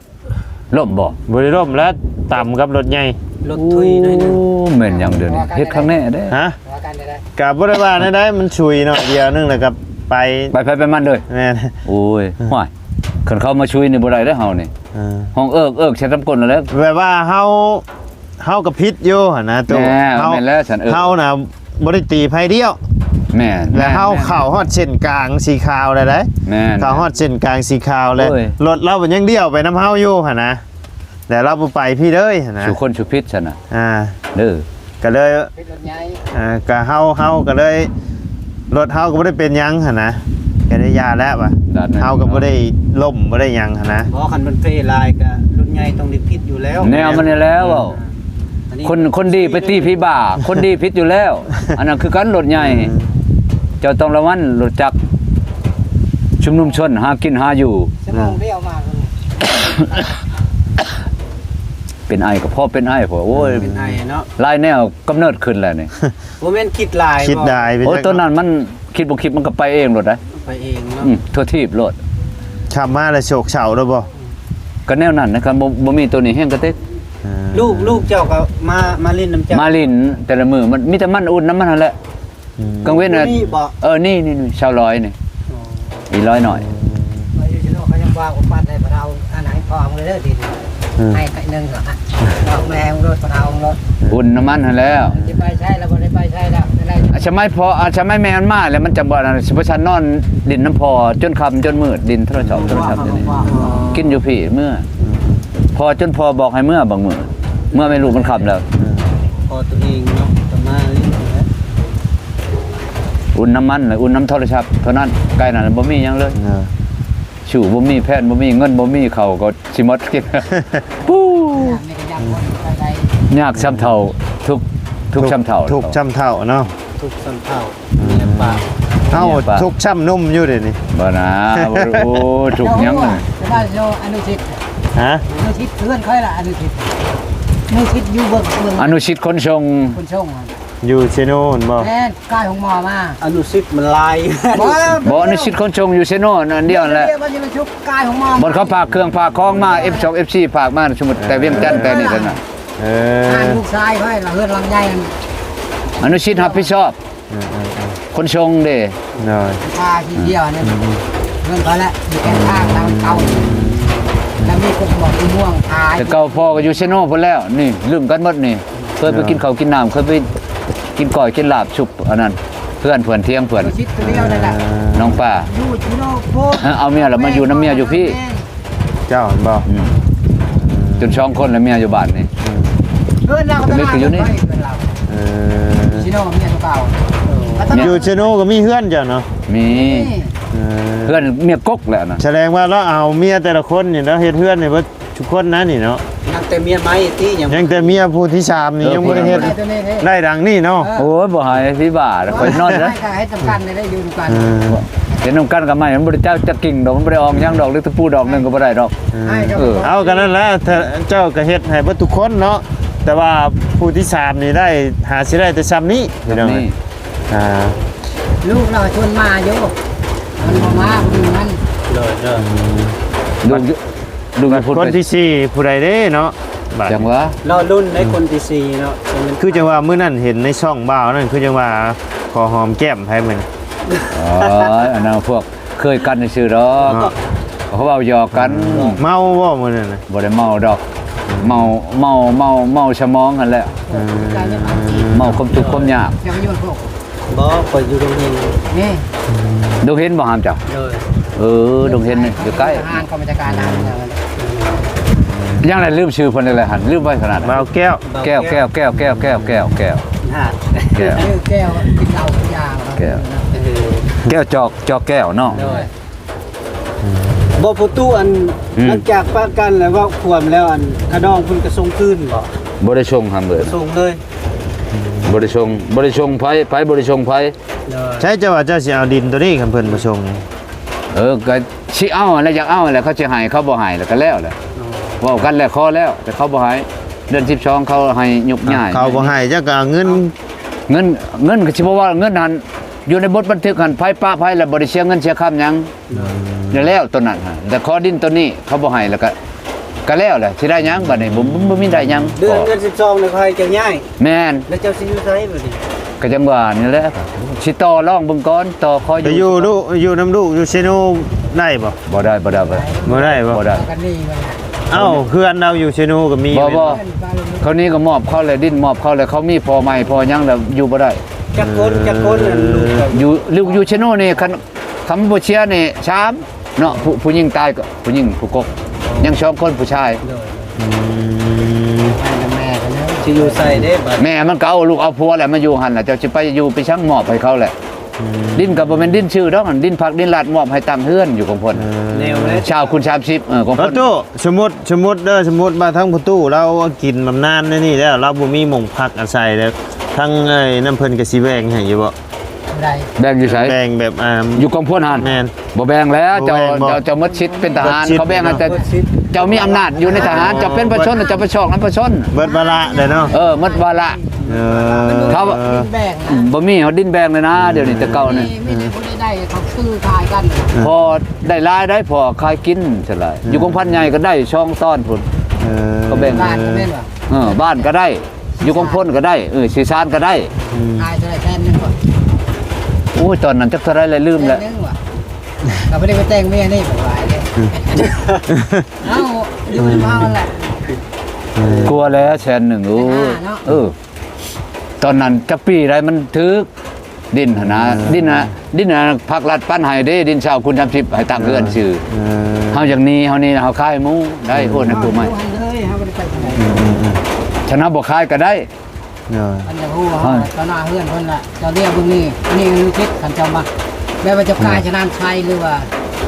ລົ້ມບໍ່? ບໍ່ໄດ້ລົ້ມແລ້ວ ຕຳກັບລົດໃຫຍ່ ລົດທຸຍໜ້ອຍໜຶ່ງ ໂອ້ ແມ່ນຫຍັງດຽວນີ້ ເຮັດຄັກແນ່ເດ້ ຮະ ກະບໍ່ໄດ້ວ່າແນວໃດ ມັນຊຸຍໜ້ອຍດຽວໜຶ່ງ ແລ້ວກໍໄປ ໄປໃຜໄປມັນເລີຍ ແມ່ນ ໂອ້ຍ ອືມ ຫ້ວຍ ຄັນເຂົາມາຊຸຍນີ້ບໍ່ໄດ້ເດ້ເຮົານີ້ ເອີ ຫ້ອງເອິກໆ ໃສ່ຕຳກົ້ນແລ້ວ ແບບວ່າເຮົາ ເຮົາກໍຜິດຢູ່ຫັ້ນນະ ໂຕ ແມ່ນ ເຮົາ ແມ່ນແລ້ວຊັ້ນ ເອີ ເຮົານະ ບໍ່ໄດ້ຕີໃຜດຽວ ແມ່ນ ແລ້ວເຮົາ ແມ່ນ ເຂົ້າຮອດເສັ້ນກາງສີຂາວແລ້ວເດ້ ແມ່ນ ເຂົ້າຮອດເສັ້ນກາງສີຂາວແລ້ວ ໂອ້ຍ ລົດລາວມັນຍັງລ້ຽວໄປນຳເຮົາຢູ່ຫັ້ນນະ ແລ້ວລາວບໍ່ໄປພີ້ເລີຍຫັ້ນນະ ສູ່ຄົນສູ່ຜິດຊັ້ນນະ ອ່າ ເດີ ກໍເລີຍ ອ່າ ກໍເຮົາ ເຮົາກໍເລີຍ ລົດເຮົາກໍບໍ່ໄດ້ເປັນຫຍັງຫັ້ນນະ ກໍໄດ້ຢ່າແລ້ວວ່າ ເຮົາກໍບໍ່ໄດ້ລົ້ມບໍ່ໄດ້ຫຍັງຫັ້ນນະ ບໍ່ ຄັນມັນເພຫຼາຍກໍລົດໃຫຍ່ຕ້ອງໄດ້ຜິດຢູ່ແລ້ວ ແນວມັນນີ້ແລ້ວ ອ່າ ຄົນ ຄົນດີໄປຕີຜີບ້າ ຄົນດີຜິດຢູ່ແລ້ວ ອັນນັ້ນຄືກັນລົດໃຫຍ່ ເອີ ເຈົ້າຕ້ອງລະວັງ ລົດຈັກ ຊຸມນຸມຊົນຫາກິນຫາຢູ່ ຊົ່ວໂມງດຽວມາ ເປັນໄອກໍພໍເປັນໄອ ເພາະ ໂອ້ຍ ເປັນໄອເນາະ ຫຼາຍແນວກຳເນີດຂຶ້ນແລ້ວນີ້ ບໍ່ແມ່ນຄິດຫຼາຍ ຄິດຫຼາຍ ໂອ້ຍ ໂຕນັ້ນມັນຄິດບໍ່ຄິດມັນກໍໄປເອງໂລດໄດ໋ ໄປເອງເນາະ ອືມ ທົ່ວທີບໂລດ ຂັບມາແລ້ວໂສກເສົ້າໂລດບໍ່ ກໍແນວນັ້ນນະ ຄັນບໍ່ ບໍ່ມີໂຕນີ້ແຮງກະເຕັກ ອ່າ ລູກ ລູກເຈົ້າກໍມາ ມາຫຼິ້ນນຳເຈົ້າ ມາຫຼິ້ນແຕ່ລະມື້ ມັນມີແຕ່ມັນອຸ່ນນຳມັນຫັ້ນແຫຼະ ອືມ ກາງເວັນນະ ນີ້ບໍ່ ເອີ ນີ້ ນີ້ ນີ້ ຊາວລອຍນີ້ ອໍ ອີລອຍໜ້ອຍ ອືມ ວ່າຢູ່ຊິໂນເຂົາຍັງວ່າອຸປັດໃຫ້ພະເທົາ ອັນໃຫ້ພໍ່ເອົາເລີຍດິນ ອືມ ໃຫ້ໄປໜຶ່ງ ອອກແມ່ລົດພະເທົາລົດ ອຸ່ນນຳມັນຫັ້ນແລ້ວ ຊິໄປໃຊ້ແລ້ວ ບໍ່ໄດ້ໄປໃຊ້ແລ້ວ ໄດ້ ອາ ສະໄໝພໍ່ ອາ ສະໄໝແມ່ມັນມາແລ້ວ ມັນຈະບໍ່ ອັນນັ້ນ ຊິບໍ່ຊັ້ນນອນຫຼິ້ນນຳພໍ່ຈົນຄ່ຳຈົນມືດ ຫຼິ້ນໂທລະສັບ ໂທລະສັບຢູ່ນີ້ ກິນຢູ່ພີ້ເມືອ ອືມ ພໍ່ ຈົນພໍ່ບອກໃຫ້ເມືອບາງມື້ ເມືອແມ່ລູກມັນຄ່ຳແລ້ວ ອືມ ພໍ່ຕົວເອງເນາະ ກໍມາຫຼິ້ນແຫຼະ ອຸ່ນນຳມັນ ອຸ່ນນຳໂທລະສັບເທົ່ານັ້ນ ໃກ້ນັ້ນບໍ່ມີຫຍັງເລີຍ ເອີ ຊູ້ບໍ່ມີ ແພນບໍ່ມີ ເງິນບໍ່ມີ ເຂົ້າກໍຊິໝົດກິນ ປູ້ ຍາກສ່ຳເຖົ້າ ທຸກ ທຸກສ່ຳເຖົ້າ ທຸກສ່ຳເຖົ້າເນາະ ທຸກສ່ຳເຖົ້າ ເມຍປາກ ເຮົາທຸກສ່ຳໜຸ່ມຢູ່ເດນີ້ ບໍ່ນາ ໂອ້ ທຸກຫຍັງ ແຕ່ວ່າໂຍອະນຸທິດ ຮະ ອະນຸທິດເພື່ອນຂ້ອຍລະ ອະນຸທິດ ອະນຸທິດຢູ່ເບິ່ງ ເບິ່ງ ອະນຸທິດຂົນສົ່ງ ຂົນສົ່ງ ຢູ່ເຊໂນພຸ້ນບໍ່? ແມ່ນ ກາຍຂອງໝໍມາ ອະນຸສິດມັນຫຼາຍ. ບໍ່ ບໍ່ ອະນຸສິດຂົນສົ່ງຢູ່ເຊໂນອັນດຽວນັ້ນແຫຼະ. ກາຍຂອງໝໍ ບ່ອນເຂົາຝາກເຄື່ອງຝາກຂອງມາ ເອັຟສອງ ເອັຟຊີ ຝາກມາ ສົມມຸດແຕ່ວຽງຈັນ ແຕ່ນີ້ເທົ່ານັ້ນ. ເອີ ບ້ານລູກຊາຍຂ້ອຍລະ ເຮືອນຫຼັງໃຫຍ່ນັ້ນ ອະນຸສິດຮັບຜິດຊອບ. ເອີໆໆ ຂົນສົ່ງເດ້ ໂດຍ ພາທີ່ທ່ຽວນັ້ນ ອືມ ເງິນເຂົາແຫຼະ ຢູ່ແຄມທາງທາງເກົ່າ ແລ້ວມີກົກໝອກມີມ່ວງຂາຍ. ແຕ່ເກົ່າພໍ່ກໍຢູ່ເຊໂນພຸ້ນແລ້ວ ນີ້ລຶ້ງກັນໝົດນີ້ ເຄີຍໄປ ໂດຍ ກິນເຂົ້າກິນນ້ຳ ເຄີຍໄປກິນກ້ອຍກິນລາບຊຸບອັນນັ້ນ ເພື່ອນເພື່ອນທຽງເພື່ອນ ຢູ່ຊິດຕົວດຽວນັ້ນແຫຼະ ນ້ອງປາ ຢູ່ເຊໂນພຸ້ນ ເອົາເມຍລະມາຢູ່ນຳເມຍຢູ່ພີ້. ເຈົ້າແມ່ນບໍ່? ອືມ ຈົນສອງຄົນແລ້ວເມຍຢູ່ບ້ານນີ້ ອືມ ເຮືອນລາວກໍ ເມຍກໍຢູ່ນີ້ ເອີ ຢູ່ເຊໂນກໍມີເຮືອນຕົວເກົ່າ ເອີ ຢູ່ເຊໂນກໍມີເຮືອນເຈົ້າເນາະ? ມີ ເອີ ເຮືອນເມຍກົກແຫຼະນະ. ສະແດງວ່າລາວເອົາເມຍແຕ່ລະຄົນນີ້ ລາວເຮັດເຮືອນໃຫ້ເບິດທຸກຄົນນະນີ້ເນາະ. ຍັງແຕ່ເມຍໃໝ່ຕິ ຍັງ ຍັງແຕ່ເມຍຜູ້ທີສາມນີ້ ເອີ ຍັງບໍ່ໄດ້ເຮັດ ຜູ້ຍັງບໍ່ໄດ້ເຮັດ ໄດ້ດັ່ງນີ້ເນາະ. ເອີ ໂອ້ຍ ບໍ່ໃຫ້ພີ່ບ້າ ຂ້ອຍນອນເດີ ໃຫ້ກໍເຮັດນຳກັນໄດ້ ຢູ່ນຳກັນ ເອີ ເຮັດນຳກັນກັບໄມ້ ມັນບໍ່ໄດ້ຈັກ ຈັກກິ່ງດອກ ມັນບໍ່ໄດ້ອອກຫຍັງດອກ ຫຼືຕະປູດອກໜຶ່ງກໍບໍ່ໄດ້ດອກ. ເອີ ເອີ ເອົາ ກໍນັ້ນແຫຼະ ເຈົ້າກໍເຮັດໃຫ້ເບິດທຸກຄົນເນາະ ແຕ່ວ່າຜູ້ທີສາມນີ້ໄດ້ ຫາຊິໄດ້ແຕ່ຊ່ຳນີ້ ພີ່ນ້ອງ. ອ່າ ລູກລາວຊວນມາຢູ່ ມັນບໍ່ມາ ບໍ່ມີເງິນ. ໂດຍ ໂດຍ ອືມ ລູກ ລູກຄົນທີສີ່ຜູ້ໃດເດ້ເນາະ? ບາດ ຈັ່ງວ່າ ລໍລຸ້ນໃນຄົນທີສີ່ເນາະ. ອືມ ຄືຈັ່ງວ່າມື້ນັ້ນເຫັນໃນຊ່ອງບ່າວນັ້ນ ຄືຈັ່ງວ່າຂໍຫອມແກ້ມໃຜມື້ນັ້ນ? ໂອ້ຍ ອັນນັ້ນພວກ ເຄີຍກັນຊື່ໆດອກ ເນາະ ເຂົາເວົ້າຫຍອກກັນ. ເມົາບໍ່ມື້ນັ້ນນະ? ບໍ່ໄດ້ເມົາດອກ ເມົາ ເມົາ ເມົາ ເມົາສະໝອງຫັ້ນແຫຼະ. ເອີ ເມົາຄວາມທຸກຄວາມຍາກ. ບໍ່ ຂ້ອຍຢູ່ດົງເຫັນ. ດົງເຫັນບໍ່ຫາມເຈົ້າ? ໂດຍ ເອີ ດົງເຫັນຢູ່ໃກ້ ທະຫານກອງບັນຊາການທະຫານ. ຍັງໄດ້ລືມຊື່ເພິ່ນແລ້ວຫັ້ນ ລືມໄວ້ຂະໜາດນັ້ນ. ບ່າວແກ້ວ ແກ້ວ ແກ້ວ ແກ້ວ ແກ້ວ ແກ້ວ ກິນເຫຼົ້າກິນຢາ ແກ້ວ ເອີ ແກ້ວຈອກ ຈອກແກ້ວເນາະ. ໂດຍ ບໍ່ ພໍ່ຕູ້ ອັນ ອືມ ຫຼັງຈາກປະກັນແລ້ວ ເວົ້າຄວາມແລ້ວ ອັນຂະດອງເພິ່ນກໍສົ່ງຄືນບໍ່? ບໍ່ໄດ້ສົ່ງຫາເລີຍ ບໍ່ໄດ້ສົ່ງເລີຍ ບໍ່ໄດ້ສົ່ງ ບໍ່ໄດ້ສົ່ງໃຜ ໃຜບໍ່ໄດ້ສົ່ງໃຜ. ໂດຍ ໃຊ່ ເຈົ້າວ່າເຈົ້າຊິເອົາດິນໂຕນີ້ ຄັນເພິ່ນບໍ່ສົ່ງ? ເອີ ກໍຊິເອົາແຫຼະ ຢາກເອົາແຫຼະ ເຂົາຊິໃຫ້ ເຂົາບໍ່ໃຫ້ແລ້ວກໍແລ້ວແຫຼະ. ອໍ ເວົ້າກັນແລ້ວ ຂໍແລ້ວ ແຕ່ເຂົາບໍ່ໃຫ້ ເດືອນສິບສອງເຂົາໃຫ້ຍົກຍ້າຍ. ເຂົາບໍ່ໃຫ້ ເຈົ້າກໍເອົາເງິນ ເງິນ ເງິນກໍຊິບໍ່ວ່າເງິນຫັ້ນ ຢູ່ໃນບົດບັນທຶກຫັ້ນ ໃຜປະໃຜແລ້ວບໍ່ໄດ້ເສຍເງິນເສຍຄຳຫຍັງ. ໂດຍ ແລ້ວ ແລ້ວໂຕນັ້ນຫັ້ນ ແຕ່ຂໍດິນໂຕນີ້ເຂົາບໍ່ໃຫ້ ແລ້ວກະ ກະແລ້ວແຫຼະ ຊິໄດ້ຫຍັງບາດນີ້? ບໍ່ ບໍ່ ບໍ່ມີໄດ້ຫຍັງ. ເດືອນ ເດືອນສິບສອງນີ້ຂ້ອຍຈະຍ້າຍ. ແມ່ນ ແລ້ວເຈົ້າຊິຢູ່ໃສບາດນີ້? ກະຈັ່ງວ່ານີ້ແຫຼະ ຊິຕໍ່ລອງເບິ່ງກ່ອນ ຕໍ່ຂໍຢູ່ ໄປຢູ່ລູກ ຢູ່ນຳລູກຢູ່ເຊໂນໄດ້ບໍ່? ບໍ່ໄດ້ ບໍ່ໄດ້ ບໍ່ໄດ້ ບໍ່ໄດ້ ບໍ່ໄດ້. ເອົ້າ ເຮືອນລາວຢູ່ເຊໂນກໍມີ. ບໍ່ ບໍ່ ເຂົານີ້ກໍມອບເຂົາແລ້ວ ດິນມອບເຂົາແລ້ວ ເຂົາມີພໍ່ໃໝ່ພໍ່ຫຍັງແລ້ວ ຢູ່ບໍ່ໄດ້. ຈັກຄົນ ຈັກຄົນ ອັນລູກເຈົ້າ? ຢູ່ ຢູ່ເຊໂນນີ້ ຄັນ ຄຳບໍ່ເຊື່ອນີ້ສາມເນາະ ຜູ້ ຜູ້ຍິງຕາຍກໍຜູ້ຍິງຜູ້ກົກ ຍັງສອງຄົນຜູ້ຊາຍ. ໂດຍ ອືມ ໄປນຳແມ່ກັນເດີ ຊິຢູ່ໃສເດ້ບາດ? ແມ່ມັນກໍເອົາລູກເອົາຜົວແຫຼະມາຢູ່ຫັ້ນແຫຼະ ເຈົ້າຊິໄປຢູ່ໄປສັງ ມອບໃຫ້ເຂົາແຫຼະ. ອືມ ດິນກໍບໍ່ແມ່ນດິນຊື່ດອກ ດິນພັກດິນລັດ ມອບໃຫ້ຕັ້ງເຮືອນຢູ່ຂອງເພິ່ນ. ເອີ ແນວໃດ ຊາວຄູນສາມສິບ ເອີ ຂອງເພິ່ນ. ໂອ້ ສົມມຸດ ສົມມຸດເດີ ສົມມຸດວ່າທາງພໍ່ຕູ້ລາວກິນບຳນານໃນນີ້ແລ້ວ ລາວບໍ່ມີໝ່ອງພັກອາໄສແລ້ວ ທາງ ເອີ ນັ້ນເພິ່ນກໍຊິແບ່ງໃຫ້ຢູ່ບໍ່? ບໍ່ໄດ້ ແບ່ງຢູ່ໃສ? ແບ່ງແບບ ອ່າ ຢູ່ກອງພົນຫັ້ນ? ແມ່ນ ບໍ່ແບ່ງແລ້ວ ເຈົ້າ ບໍ່ແບ່ງບໍ່? ເຈົ້າ ເຈົ້າໝົດສິດເປັນທະຫານ ເຂົາແບ່ງໃຫ້ແຕ່ ເຈົ້າມີອຳນາດຢູ່ໃນທະຫານ ເຈົ້າເປັນປະຊາຊົນ ເຈົ້າໄປຊອກນຳປະຊາຊົນ ເບິດວາລະເດ້ເນາະ. ເອີ ໝົດວາລະ. ເອີ ເຂົາ ດິນແບ່ງນະ ອືມ ບໍ່ມີເຮົາດິນແບງເລີຍນະ ອືມ ດຽວນີ້ແຕ່ເກົ່ານີ້ ມີ ມີແຕ່ຜູ້ໃດໆ ເຂົາຊື້ຂາຍກັນ ພໍໄດ້ຫຼາຍໄດ໋ ພໍຂາຍກິນຊັ້ນລະ ອືມ ຢູ່ກອງພັນໃຫຍ່ກໍໄດ້ສອງຕອນພຸ້ນ. ເອີ ເຂົາແບ່ງ ບ້ານກໍແມ່ນວ່າ ເອີ ບ້ານກໍໄດ້ ຢູ່ກອງພົນກໍໄດ້ ເອີ ສີສານກໍໄດ້. ອືມ ຂາຍເທົ່າໃດ ແສນໜຶ່ງບໍ່? ໂອ້ຍ ຕອນນັ້ນຈັກເທົ່າໃດແລ້ວ ລືມແລ້ວ ແສນໜຶ່ງວ່າ ກໍບໍ່ໄດ້ໄປແຕ່ງເມຍນີ້ ບໍ່ຫຼາຍເດ້. ອືມ ເອົ້າ ຢູ່ນຳເຮົາແຫຼະ ກວ່າແລ້ວແສນໜຶ່ງ. ໂອ້ຍ ເອີ ຕອນນັ້ນຈັກປີໃດມັນຖືກ ດິນຫັ້ນນະ ເອີ ດິນນະ ດິນນະ ພັກລັດປັນໃຫ້ເດ້ ດິນຊາວຄູນສາມສິບ ໃຫ້ຕັ້ງເຮືອນຊື່. ເອີ ເຮົາຢາກໜີ ເຮົານີ້ ເຮົາຂາຍໃຫ້ໝູ່ໄດ້ ໂອນໃຫ້ຜູ້ໃໝ່ ຢູ່ຫັ້ນເລີຍ ເຮົາບໍ່ໄດ້ໄປທາງໃດ. ອືມໆໆ ຄັນເຮົາບໍ່ຂາຍກໍໄດ້. ໂດຍ ຄັນຢາກຮູ້ວ່າເຮົາ ເອີ ຕໍ່ໜ້າເຮືອນເພິ່ນລະ ເຈົ້າລຽກເບິ່ງນີ້ ນີ້ອະນຸສິດ ຄັນເຈົ້າມັກ ແບບວ່າເຈົ້າກາຍ ເອີ ຊະນານໄຊ ຫຼືວ່າ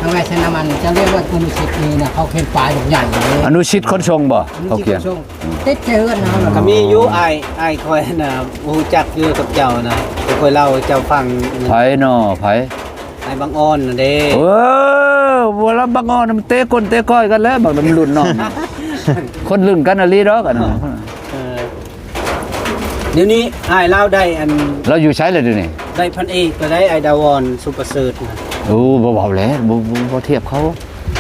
ທາງແວຊະນາມັນ ເຈົ້າລຽກວ່າອະນຸສິດນີ້ນະ ເຂົາເຫັນປ້າຍບັກໃຫຍ່ເລີຍ. ອະນຸສິດຂົນສົ່ງບໍ່? ເຂົາຂຽນ ຕິດໃສ່ເຮືອນເຮົາ ກໍມີຢູ່ ອ້າຍ ອ້າຍຂ້ອຍນະ ຮູ້ຈັກຢູ່ກັບເຈົ້ານະ ຂ້ອຍເລົ່າໃຫ້ເຈົ້າຟັງ. ໃຜນໍ? ໃຜ? ອ້າຍບັງອອນນະເດ້. ເອີ ບໍ່ລະ ບັງອອນມັນເຕະກົ້ນເຕະກ້ອຍກັນແລ້ວ ບັກນັ້ນມັນລຸ້ນນ້ອງ ຄົນລຸ້ນກັນອີ່ຫຼີດອກ ອັນນັ້ນ. ເອີ ດຽວນີ້ອ້າຍລາວໄດ້ອັນ ລາວຢູ່ໃສລະດຽວນີ້? ໄດ້ພັນເອກ ກໍໄດ້ອ້າຍດາວອນ ສຸປະເສີດນະ. ໂອ້ ບໍ່ເວົ້າແຫຼະ ບໍ່ ບໍ່ ບໍ່ທຽບເຂົາ.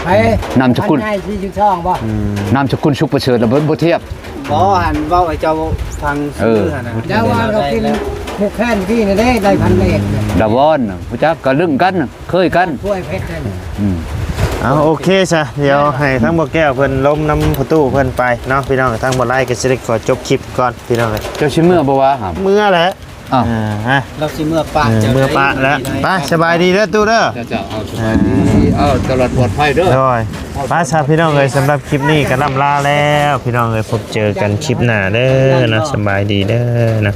ໃຜ? ນາມສະກຸນ ພັນໃຫຍ່ສີ່ສິບສອງບໍ່? ອືມ ນາມສະກຸນສຸປະເສີດລະບໍ່ ບໍ່ທຽບ. ບໍ່ ອັນເວົ້າໃຫ້ເຈົ້າຟັງຊື່ຫັ້ນນະ. ເອີ ດາວອນກໍກິນໝູກແຄນກີ້ນີ້ເດ້ ໄດ້ພັນເອກ. ດາວອນ ຮູ້ຈັກ ກໍລຶ້ງກັນ ເຄີຍກັນ ຖ້ວຍເພັດນັ້ນ. ອືມ ເອົາ ໂອເຄຊະ ດຽວໃຫ້ທາງບໍ່ແກ້ວເພິ່ນລົມນຳພໍ່ຕູ້ເພິ່ນໄປເນາະ ພີ່ນ້ອງ. ທາງບໍ່ໄລກໍຊິໄດ້ຂໍຈົບຄລິບກ່ອນ ພີ່ນ້ອງເອີຍ. ເຈົ້າຊິເມືອບໍ່ວະ? ເມືອແຫຼະ. ອ້າວ ເອີ ຮະ ລາວຊິເມືອປະ ເອີ ເຈົ້າ ເມືອປະແລ້ວ. ໄປ ສະບາຍດີເດີຕູ້ເດີ. ເຈົ້າ ເຈົ້າ ເອົາ ສະບາຍດີ. ເອີ ເອົາ ຕະຫຼອດປອດໄພເດີ. ໂດຍ ໄປຊະພີ່ນ້ອງເອີຍ ສຳລັບຄລິບນີ້ກໍລ່ຳລາແລ້ວ ພີ່ນ້ອງເອີຍ. ພົບເຈີກັນຄລິບໜ້າເດີເນາະ. ສະບາຍດີເດີເນາະ.